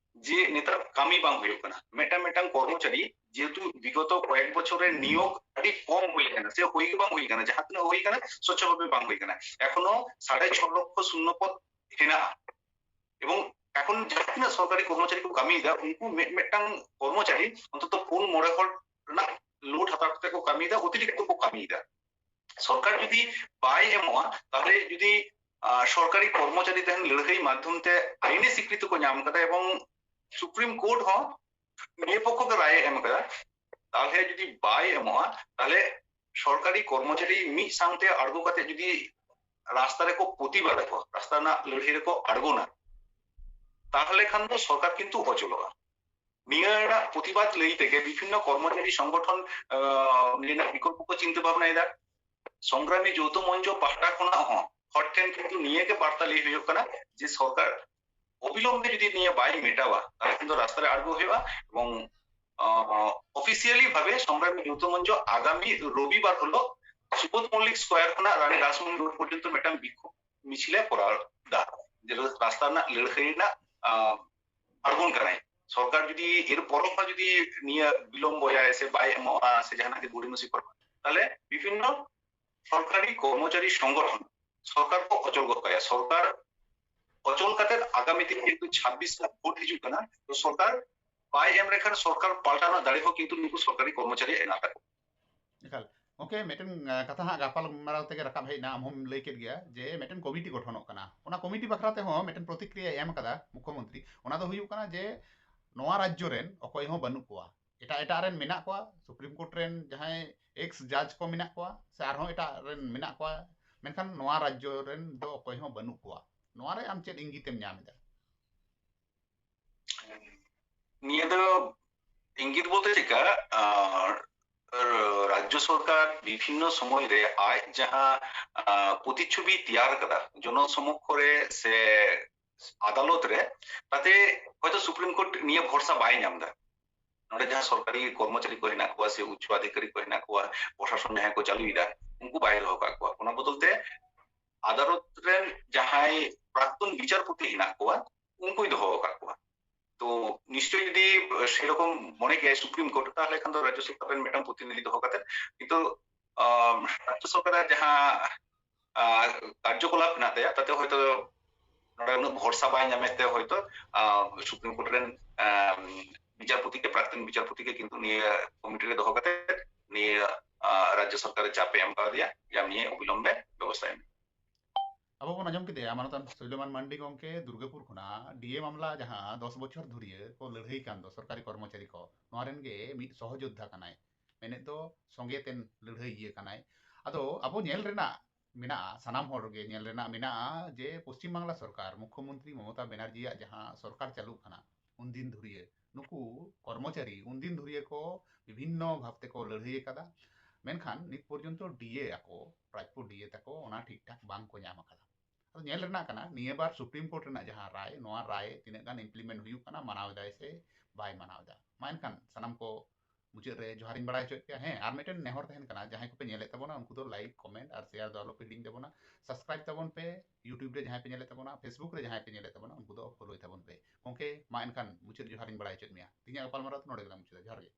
ᱡᱮ ᱱᱮᱛᱟᱨ ᱠᱟᱹᱢᱤ ᱵᱟᱝ ᱦᱩᱭᱩᱜ ᱠᱟᱱᱟ᱾ ᱢᱤᱫᱴᱟᱝ ᱢᱤᱫᱴᱟᱝ ᱠᱚᱨᱢᱚᱪᱟᱨᱤ ᱡᱮᱦᱮᱛᱩ ᱵᱤᱜᱚᱛᱚ ᱠᱚᱭᱮᱠ ᱵᱚᱪᱷᱚᱨ ᱨᱮ ᱱᱤᱭᱳᱜ ᱟᱹᱰᱤ ᱠᱚᱢ ᱦᱩᱭ ᱠᱟᱱᱟ, ᱥᱮ ᱦᱩᱭ ᱜᱮ ᱵᱟᱝ ᱦᱩᱭ ᱠᱟᱱᱟ, ᱡᱟᱦᱟᱸ ᱛᱤᱱᱟᱹᱜ ᱦᱩᱭ ᱠᱟᱱᱟ ᱥᱚᱪᱪᱷᱚ ᱵᱷᱟᱵᱮ ᱵᱟᱝ ᱦᱩᱭ ᱠᱟᱱᱟ᱾ ᱮᱠᱷᱚᱱᱳ ᱥᱟᱲᱮ ᱪᱷᱚ ᱞᱚᱠᱷᱚ ᱥᱩᱱᱱᱚ ᱯᱚᱫ ᱦᱮᱱᱟᱜᱼᱟ᱾ ᱮᱵᱚᱝ ᱮᱠᱷᱚᱱ ᱡᱟᱦᱟᱸ ᱛᱤᱱᱟᱹᱜ ᱥᱚᱨᱠᱟᱨᱤ ᱠᱚᱨᱢᱚᱪᱟᱨᱤ ᱠᱚ ᱠᱟᱹᱢᱤᱭᱮᱫᱟ, ᱩᱱᱠᱩ ᱢᱤᱫ ᱢᱤᱫᱴᱟᱝ ᱠᱚᱨᱢᱚᱪᱟᱨᱤ ᱚᱱᱛᱚᱛᱚ ᱯᱩᱱ ᱢᱚᱬᱮ ᱦᱚᱲ ᱨᱮᱱᱟᱜ ᱞᱳᱰ ᱦᱟᱛᱟᱣ ᱠᱟᱛᱮ ᱠᱚ ᱠᱟᱹᱢᱤᱭᱮᱫᱟ, ᱚᱛᱤᱨᱤᱠᱛᱚ ᱠᱚ ᱠᱟᱹᱢᱤᱭᱮᱫᱟ᱾ ᱥᱚᱨᱠᱟᱨ ᱡᱩᱫᱤ ᱵᱟᱭ ᱮᱢᱚᱜᱼᱟ, ᱛᱟᱦᱞᱮ ᱡᱩᱫᱤ, ᱟᱸ, ᱥᱚᱨᱠᱟᱨᱤ ᱠᱚᱨᱢᱚᱪᱟᱨᱤ ᱛᱟᱦᱮᱱ ᱞᱟᱹᱲᱦᱟᱹᱭ ᱢᱟᱫᱽᱫᱷᱚᱢ ᱛᱮ ᱟᱭᱤᱱᱤ ᱥᱤᱠᱨᱤᱛᱤ ᱠᱚ ᱧᱟᱢ ᱠᱟᱫᱟ ᱮᱵᱚᱝ ᱥᱩᱯᱨᱤᱢ ᱠᱳᱨᱴ ᱦᱚᱸ ᱱᱤᱭᱟᱹ ᱯᱚᱠᱠᱷᱚ ᱜᱮ ᱨᱟᱭ ᱮ ᱮᱢ ᱠᱟᱫᱟ, ᱛᱟᱦᱞᱮ ᱡᱩᱫᱤ ᱵᱟᱭ ᱮᱢᱚᱜᱼᱟ, ᱛᱟᱦᱞᱮ ᱥᱚᱨᱠᱟᱨᱤ ᱠᱚᱨᱢᱚᱪᱟᱨᱤ ᱢᱤᱫ ᱥᱟᱶᱛᱮ ᱟᱬᱜᱚ ᱠᱟᱛᱮ ᱡᱩᱫᱤ ᱨᱟᱥᱛᱟ ᱨᱮᱠᱚ ᱯᱨᱚᱛᱤᱵᱟᱫ ᱟᱠᱚ, ᱨᱟᱥᱛᱟ ᱨᱮᱱᱟᱜ ᱞᱟᱹᱲᱦᱟᱹᱭ ᱨᱮᱠᱚ ᱟᱬᱜᱚᱱᱟ, ᱛᱟᱦᱞᱮ ᱠᱷᱟᱱ ᱫᱚ ᱥᱚᱨᱠᱟᱨ ᱠᱤᱱᱛᱩ ᱚᱪᱚᱞᱚᱜᱼᱟ᱾ ᱱᱤᱭᱟᱹ ᱨᱮᱱᱟᱜ ᱯᱨᱚᱛᱤᱵᱟᱫ ᱞᱟᱹᱭ ᱛᱮᱜᱮ ᱵᱤᱵᱷᱤᱱᱱᱚ ᱠᱚᱨᱢᱚᱪᱟᱨᱤ ᱥᱚᱝᱜᱚᱴᱷᱚᱱ, ᱟᱸ, ᱱᱤᱭᱟᱹ ᱨᱮᱱᱟᱜ ᱵᱤᱠᱚᱞᱯᱚ ᱠᱚ ᱪᱤᱱᱛᱟᱹ ᱵᱷᱟᱵᱽᱱᱟᱭᱮᱫᱟ᱾ ᱥᱚᱝᱜᱨᱟᱢᱤ ᱡᱳᱣᱛᱷᱚ ᱢᱚᱧᱪᱚ ᱯᱟᱦᱴᱟ ᱠᱷᱚᱱᱟᱜ ᱦᱚᱸ ᱦᱚᱲ ᱴᱷᱮᱱ ᱠᱤᱱᱛᱩ ᱱᱤᱭᱟᱹ ᱜᱮ ᱵᱟᱨᱛᱟ ᱞᱟᱹᱭ ᱦᱩᱭᱩᱜ ᱠᱟᱱᱟ ᱡᱮ ᱥᱚᱨᱠᱟᱨ ᱚᱵᱤᱞᱚᱢᱵᱮ ᱡᱩᱫᱤ ᱱᱤᱭᱟᱹ ᱵᱟᱭ ᱢᱮᱴᱟᱣᱟ, ᱛᱟᱦᱞᱮ ᱠᱷᱟᱱ ᱫᱚ ᱨᱟᱥᱛᱟ ᱨᱮ ᱟᱬᱜᱚ ᱦᱩᱭᱩᱜᱼᱟ ᱮᱵᱚᱝ, ᱟᱸ, ᱚᱯᱷᱤᱥᱤᱭᱟᱞᱤ ᱵᱷᱟᱵᱮ ᱥᱚᱝᱜᱨᱟᱢᱤ ᱡᱳᱣᱛᱷᱚ ᱢᱚᱧᱪᱚ ᱟᱜᱟᱢᱤ ᱨᱚᱵᱤᱵᱟᱨ ᱦᱤᱞᱳᱜ ᱥᱩᱵᱳᱫᱷ ᱢᱚᱞᱞᱤᱠ ᱥᱠᱚᱭᱟᱨ ᱠᱷᱚᱱᱟᱜ ᱨᱟᱱᱤ ᱨᱟᱥᱢᱚᱱᱤ ᱨᱳᱰ ᱯᱚᱨᱡᱚᱱᱛᱚ ᱢᱤᱫᱴᱟᱝ ᱵᱤᱠᱠᱷᱳᱵ ᱢᱤᱪᱷᱤᱞᱮ ᱠᱚᱨᱟᱣ ᱫᱟ, ᱡᱮ ᱨᱟᱥᱛᱟ ᱨᱮᱱᱟᱜ ᱞᱟᱹᱲᱦᱟᱹᱭ ᱨᱮᱱᱟᱜ, ᱟᱸ, ᱟᱬᱜᱚᱱ ᱠᱟᱱᱟᱭ᱾ ᱥᱚᱨᱠᱟᱨ ᱡᱩᱫᱤ ᱮᱨ ᱯᱚᱨᱚ ᱦᱚᱸ ᱡᱩᱫᱤ ᱱᱤᱭᱟᱹ ᱵᱤᱞᱚᱢᱵᱚᱭᱟᱭ ᱥᱮ ᱵᱟᱭ ᱮᱢᱚᱜᱼᱟ ᱥᱮ ᱡᱟᱦᱟᱱᱟᱜ ᱜᱮ ᱜᱚᱲᱤᱢᱟᱹᱥᱤ ᱠᱚᱨᱟᱣᱟ, ᱛᱟᱦᱞᱮ ᱵᱤᱵᱷᱤᱱᱱᱚ ᱥᱚᱨᱠᱟᱨᱤ ᱠᱚᱨᱢᱚᱪᱟᱨᱤ ᱥᱚᱝᱜᱚᱴᱷᱚᱱ ᱥᱚᱨᱠᱟᱨ ᱠᱚ ᱚᱪᱚᱞ ᱜᱚᱫ ᱠᱟᱭᱟ᱾ ᱥᱚᱨᱠᱟᱨ ᱚᱪᱚᱞ ᱠᱟᱛᱮ ᱟᱜᱟᱢᱤ ᱫᱤᱱ ᱡᱮᱦᱮᱛᱩ ᱪᱷᱟᱵᱵᱤᱥ ᱨᱮᱱᱟᱜ ᱵᱷᱳᱴ ᱦᱤᱡᱩᱜ ᱠᱟᱱᱟ, ᱛᱚ ᱥᱚᱨᱠᱟᱨ ᱵᱟᱭ ᱮᱢ ᱞᱮᱠᱷᱟᱱ ᱥᱚᱨᱠᱟᱨ ᱯᱟᱞᱴᱟᱣ ᱨᱮᱱᱟᱜ ᱫᱟᱲᱮ ᱦᱚᱸ ᱠᱤᱱᱛᱩ ᱱᱩᱠᱩ ᱥᱚᱨᱠᱟᱨᱤ ᱠᱚᱨᱢᱚᱪᱟᱨᱤ ᱦᱮᱱᱟᱜ ᱛᱟᱠᱚᱣᱟ᱾ ᱮᱠᱟᱞ᱾ ᱜᱚᱢᱠᱮ, ᱢᱤᱫᱴᱮᱱ ᱠᱟᱛᱷᱟ ᱦᱟᱸᱜ ᱜᱟᱯᱟᱞᱢᱟᱨᱟᱣ ᱛᱮᱜᱮ ᱨᱟᱠᱟᱵ ᱦᱮᱡ ᱮᱱᱟ, ᱟᱢ ᱦᱚᱸᱢ ᱞᱟᱹᱭ ᱠᱮᱫ ᱜᱮᱭᱟ ᱡᱮ ᱢᱤᱫᱴᱮᱱ ᱠᱚᱢᱤᱴᱤ ᱜᱚᱴᱷᱚᱱᱚᱜ ᱠᱟᱱᱟ᱾ ᱚᱱᱟ ᱠᱚᱢᱤᱴᱤ ᱵᱟᱠᱷᱨᱟ ᱛᱮᱦᱚᱸ ᱢᱤᱫᱴᱮᱱ ᱯᱨᱚᱛᱤᱠᱨᱤᱭᱟᱭ ᱮᱢ ᱟᱠᱟᱫᱟ ᱢᱩᱠᱷᱚᱢᱚᱱᱛᱨᱤ᱾ ᱚᱱᱟ ᱫᱚ ᱦᱩᱭᱩᱜ ᱠᱟᱱᱟ ᱡᱮ ᱱᱚᱣᱟ ᱨᱟᱡᱽᱡᱚ ᱨᱮᱱ ᱚᱠᱚᱭ ᱦᱚᱸ ᱵᱟᱹᱱᱩᱜ ᱠᱚᱣᱟ, ᱮᱴᱟᱜ ᱮᱴᱟᱜ ᱨᱮᱱ ᱢᱮᱱᱟᱜ ᱠᱚᱣᱟ, ᱥᱩᱯᱨᱤᱢ ᱠᱳᱨᱴ ᱨᱮᱱ ᱡᱟᱦᱟᱸᱭ ᱮᱠᱥ ᱡᱟᱡᱽ ᱠᱚ ᱢᱮᱱᱟᱜ ᱠᱚᱣᱟ ᱥᱮ ᱟᱨᱦᱚᱸ ᱮᱴᱟᱜ ᱨᱮᱱ ᱢᱮᱱᱟᱜ ᱠᱚᱣᱟ, ᱢᱮᱱᱠᱷᱟᱱ ᱱᱚᱣᱟ ᱨᱟᱡᱽᱡᱚ ᱨᱮᱱ ᱫᱚ ᱚᱠᱚᱭ ᱦᱚᱸ ᱵᱟᱹᱱᱩᱜ ᱠᱚᱣᱟ᱾ ᱱᱚᱣᱟ ᱨᱮ ᱟᱢ ᱪᱮᱫ ᱤᱝᱜᱤᱛᱮᱢ ᱧᱟᱢ ᱮᱫᱟ? ᱱᱤᱭᱟᱹ ᱫᱚ ᱤᱝᱜᱤᱛ ᱵᱚᱞᱛᱮ ᱪᱮᱫᱠᱟ, ᱨᱟᱡᱽᱡᱚ ᱥᱚᱨᱠᱟᱨ ᱵᱤᱵᱷᱤᱱᱱᱚ ᱥᱚᱢᱚᱭ ᱨᱮ ᱟᱡ ᱡᱟᱦᱟᱸ ᱯᱨᱚᱛᱤᱪᱷᱩᱵᱤ ᱛᱮᱭᱟᱨ ᱠᱟᱫᱟ ᱡᱚᱱᱚᱥᱚᱢᱚᱠᱠᱷᱚ ᱨᱮ ᱥᱮ ᱟᱫᱟᱞᱚᱛ ᱨᱮ, ᱛᱟᱛᱮ ᱦᱚᱭᱛᱚ ᱥᱩᱯᱨᱤᱢ ᱠᱳᱨᱴ ᱱᱤᱭᱟᱹ ᱵᱷᱚᱨᱥᱟ ᱵᱟᱭ ᱧᱟᱢ ᱮᱫᱟ᱾ ᱱᱚᱰᱮ ᱡᱟᱦᱟᱸ ᱥᱚᱨᱠᱟᱨᱤ ᱠᱚᱨᱢᱚᱪᱟᱨᱤ ᱠᱚ ᱦᱮᱱᱟᱜ ᱠᱚᱣᱟ ᱥᱮ ᱩᱪᱪᱚ ᱟᱫᱷᱤᱠᱟᱨᱤ ᱠᱚ ᱦᱮᱱᱟᱜ ᱠᱚᱣᱟ, ᱯᱨᱚᱥᱟᱥᱚᱱ ᱡᱟᱦᱟᱸᱭ ᱠᱚ ᱪᱟᱹᱞᱩᱭᱮᱫᱟ, ᱩᱱᱠᱩ ᱵᱟᱭ ᱫᱚᱦᱚ ᱠᱟᱜ ᱠᱚᱣᱟ᱾ ᱚᱱᱟ ᱵᱚᱫᱚᱞ ᱛᱮ ᱟᱫᱟᱞᱚᱛ ᱨᱮᱱ ᱡᱟᱦᱟᱸᱭ ᱯᱨᱟᱠᱛᱚᱱ ᱵᱤᱪᱟᱨᱯᱚᱛᱤ ᱦᱮᱱᱟᱜ ᱠᱚᱣᱟ, ᱩᱱᱠᱩᱭ ᱫᱚᱦᱚ ᱟᱠᱟᱫ ᱠᱚᱣᱟ᱾ ᱛᱚ ᱱᱤᱥᱪᱚᱭ ᱡᱩᱫᱤ ᱥᱮᱨᱚᱠᱚᱢ ᱢᱚᱱᱮ ᱠᱮᱭᱟᱭ ᱥᱩᱯᱨᱤᱢ ᱠᱳᱨᱴ, ᱛᱟᱦᱚᱞᱮ ᱠᱷᱟᱱ ᱫᱚ ᱨᱟᱡᱽᱡᱚ ᱥᱚᱨᱠᱟᱨ ᱨᱮᱱ ᱢᱤᱫᱴᱟᱝ ᱯᱨᱚᱛᱤᱱᱤᱫᱷᱤ ᱫᱚᱦᱚ ᱠᱟᱛᱮ, ᱠᱤᱱᱛᱩ ᱨᱟᱡᱽᱡᱚ ᱥᱚᱨᱠᱟᱨᱟᱜ ᱡᱟᱦᱟᱸ ᱠᱟᱨᱡᱚᱠᱚᱞᱟᱯ ᱦᱮᱱᱟᱜ ᱛᱟᱭᱟ, ᱛᱟᱛᱮ ᱦᱚᱭᱛᱚ ᱱᱚᱰᱮ ᱩᱱᱟᱹᱜ ᱵᱷᱚᱨᱥᱟ ᱵᱟᱭ ᱧᱟᱢᱮᱫ ᱛᱮ ᱦᱚᱭᱛᱚ ᱥᱩᱯᱨᱤᱢ ᱠᱳᱨᱴ ᱨᱮᱱ ᱵᱤᱪᱟᱨᱯᱚᱛᱤ ᱜᱮ, ᱯᱨᱟᱠᱛᱚᱱ ᱵᱤᱪᱟᱨᱯᱚᱛᱤ ᱜᱮ ᱠᱤᱱᱛᱩ ᱱᱤᱭᱟᱹ ᱠᱚᱢᱤᱴᱤ ᱨᱮ ᱫᱚᱦᱚ ᱠᱟᱛᱮ ᱱᱤᱭᱟᱹ ᱨᱟᱡᱽᱡᱚ ᱥᱚᱨᱠᱟᱨ ᱮ ᱪᱟᱯ ᱮ ᱮᱢ ᱠᱟᱣᱫᱮᱭᱟ ᱡᱮ ᱟᱢ ᱱᱤᱭᱟᱹ ᱚᱵᱤᱞᱚᱢᱵᱮ ᱵᱮᱵᱚᱥᱛᱷᱟᱭ ᱢᱮ᱾ ᱟᱵᱚ ᱵᱚᱱ ᱟᱸᱡᱚᱢ ᱠᱮᱫᱮᱭᱟ ᱢᱟᱱᱚᱛᱟᱱ ᱥᱩᱭᱞᱚᱢᱟᱱ ᱢᱟᱱᱰᱤ ᱜᱚᱢᱠᱮ ᱫᱩᱨᱜᱟᱹᱯᱩᱨ ᱠᱷᱚᱱᱟᱜ ᱰᱤᱮ ᱢᱟᱢᱞᱟ, ᱡᱟᱦᱟᱸ ᱫᱚᱥ ᱵᱚᱪᱷᱚᱨ ᱫᱷᱩᱨᱤᱭᱟᱹ ᱠᱚ ᱞᱟᱹᱲᱦᱟᱹᱭ ᱠᱟᱱ ᱫᱚ ᱥᱚᱨᱠᱟᱨᱤ ᱠᱚᱨᱢᱚᱪᱟᱨᱤ ᱠᱚ, ᱱᱚᱣᱟ ᱨᱮᱱ ᱜᱮ ᱢᱤᱫ ᱥᱚᱦᱚᱡᱳᱫᱽᱫᱷᱟ ᱠᱟᱱᱟᱭ᱾ ᱢᱮᱱᱮᱫ ᱫᱚ ᱥᱚᱸᱜᱮ ᱛᱮᱱ ᱞᱟᱹᱲᱦᱟᱹᱭᱤᱭᱟᱹ ᱠᱟᱱᱟᱭ᱾ ᱟᱫᱚ ᱟᱵᱚ ᱧᱮᱞ ᱨᱮᱱᱟᱜ ᱢᱮᱱᱟᱜᱼᱟ, ᱥᱟᱱᱟᱢ ᱦᱚᱲ ᱜᱮ ᱧᱮᱞ ᱨᱮᱱᱟᱜ ᱢᱮᱱᱟᱜᱼᱟ ᱡᱮ ᱯᱚᱥᱪᱤᱢ ᱵᱟᱝᱞᱟ ᱥᱚᱨᱠᱟᱨ ᱢᱩᱠᱷᱭᱚᱢᱚᱱᱛᱨᱤ ᱢᱚᱢᱚᱛᱟ ᱵᱮᱱᱟᱨᱡᱤᱭᱟᱜ ᱡᱟᱦᱟᱸ ᱥᱚᱨᱠᱟᱨ ᱪᱟᱹᱞᱩᱜ ᱠᱟᱱᱟ, ᱩᱱᱫᱤᱱ ᱫᱷᱩᱨᱤᱭᱟᱹ ᱱᱩᱠᱩ ᱠᱚᱨᱢᱚᱪᱟᱨᱤ ᱩᱱᱫᱤᱱ ᱫᱷᱩᱨᱤᱭᱟᱹ ᱠᱚ ᱵᱤᱵᱷᱤᱱᱱᱚ ᱵᱷᱟᱵᱽ ᱛᱮᱠᱚ ᱞᱟᱹᱲᱦᱟᱹᱭ ᱟᱠᱟᱫᱟ, ᱢᱮᱱᱠᱷᱟᱱ ᱱᱤᱛ ᱯᱚᱨᱡᱚᱱᱛᱚ ᱰᱤᱮ ᱟᱠᱚ, ᱨᱟᱡᱽᱯᱩᱨ ᱰᱤᱮ ᱛᱟᱠᱚ ᱚᱱᱟ ᱴᱷᱤᱠ ᱴᱷᱟᱠ ᱵᱟᱝ ᱠᱚ ᱧᱟᱢ ᱟᱠᱟᱫᱟ᱾ ᱟᱫᱚ ᱧᱮᱞ ᱨᱮᱱᱟᱜ ᱠᱟᱱᱟ ᱱᱤᱭᱟᱹ ᱵᱟᱨ ᱥᱩᱯᱨᱤᱢ ᱠᱳᱨᱴ ᱨᱮᱱᱟᱜ ᱡᱟᱦᱟᱸ ᱨᱟᱭ, ᱱᱚᱣᱟ ᱨᱟᱭ ᱛᱤᱱᱟᱹᱜ ᱜᱟᱱ implement ᱦᱩᱭᱩᱜ ᱠᱟᱱᱟ, ᱢᱟᱱᱟᱣ ᱮᱫᱟᱭ ᱥᱮ ᱵᱟᱭ ᱢᱟᱱᱟᱣ ᱮᱫᱟ᱾ ᱢᱟ ᱮᱱᱠᱷᱟᱱ ᱥᱟᱱᱟᱢ ᱠᱚ ᱢᱩᱪᱟᱹᱫ ᱨᱮ ᱡᱚᱦᱟᱨᱤᱧ ᱵᱟᱲᱟᱭ ᱦᱚᱪᱚᱭᱮᱫ ᱯᱮᱭᱟ᱾ ᱦᱮᱸ, ᱟᱨ ᱢᱤᱫᱴᱮᱱ ᱱᱮᱦᱚᱨ ᱛᱟᱦᱮᱱ ᱠᱟᱱᱟ, ᱡᱟᱦᱟᱸᱭ ᱠᱚᱯᱮ ᱧᱮᱞᱮᱫ ᱛᱟᱵᱚᱱᱟ ᱩᱱᱠᱩ ᱫᱚ like, comment ᱟᱨ share ᱫᱚ ᱟᱞᱚᱯᱮ ᱦᱤᱲᱤᱧ ᱛᱟᱵᱚᱱᱟ᱾ Subscribe ᱛᱟᱵᱚᱱ ᱯᱮ YouTube ᱨᱮ ᱡᱟᱦᱟᱸᱭ ᱯᱮ ᱧᱮᱞᱮᱫ ᱛᱟᱵᱚᱱᱟ, Facebook ᱨᱮ ᱡᱟᱦᱟᱸᱭ ᱯᱮ ᱧᱮᱞᱮᱫ ᱛᱟᱵᱚᱱᱟ ᱩᱱᱠᱩ ᱫᱚ follow ᱛᱟᱵᱚᱱ ᱯᱮ᱾ ᱜᱚᱢᱠᱮ, ᱢᱟ ᱮᱱᱠᱷᱟᱱ ᱢᱩᱪᱟᱹᱫ ᱡᱚᱦᱟᱨᱤᱧ ᱵᱟᱲᱟᱭ ᱦᱚᱪᱚᱭᱮᱫ ᱢᱮᱭᱟ᱾ ᱛᱮᱦᱮᱧᱟᱜ ᱜᱟᱯᱟᱞᱢᱟᱨᱟᱣ ᱫᱚ ᱱᱚᱰᱮ ᱜᱮᱞᱟᱝ ᱢᱩᱪᱟᱹᱫᱟ᱾ ᱡᱚᱦᱟᱨ ᱜᱮ᱾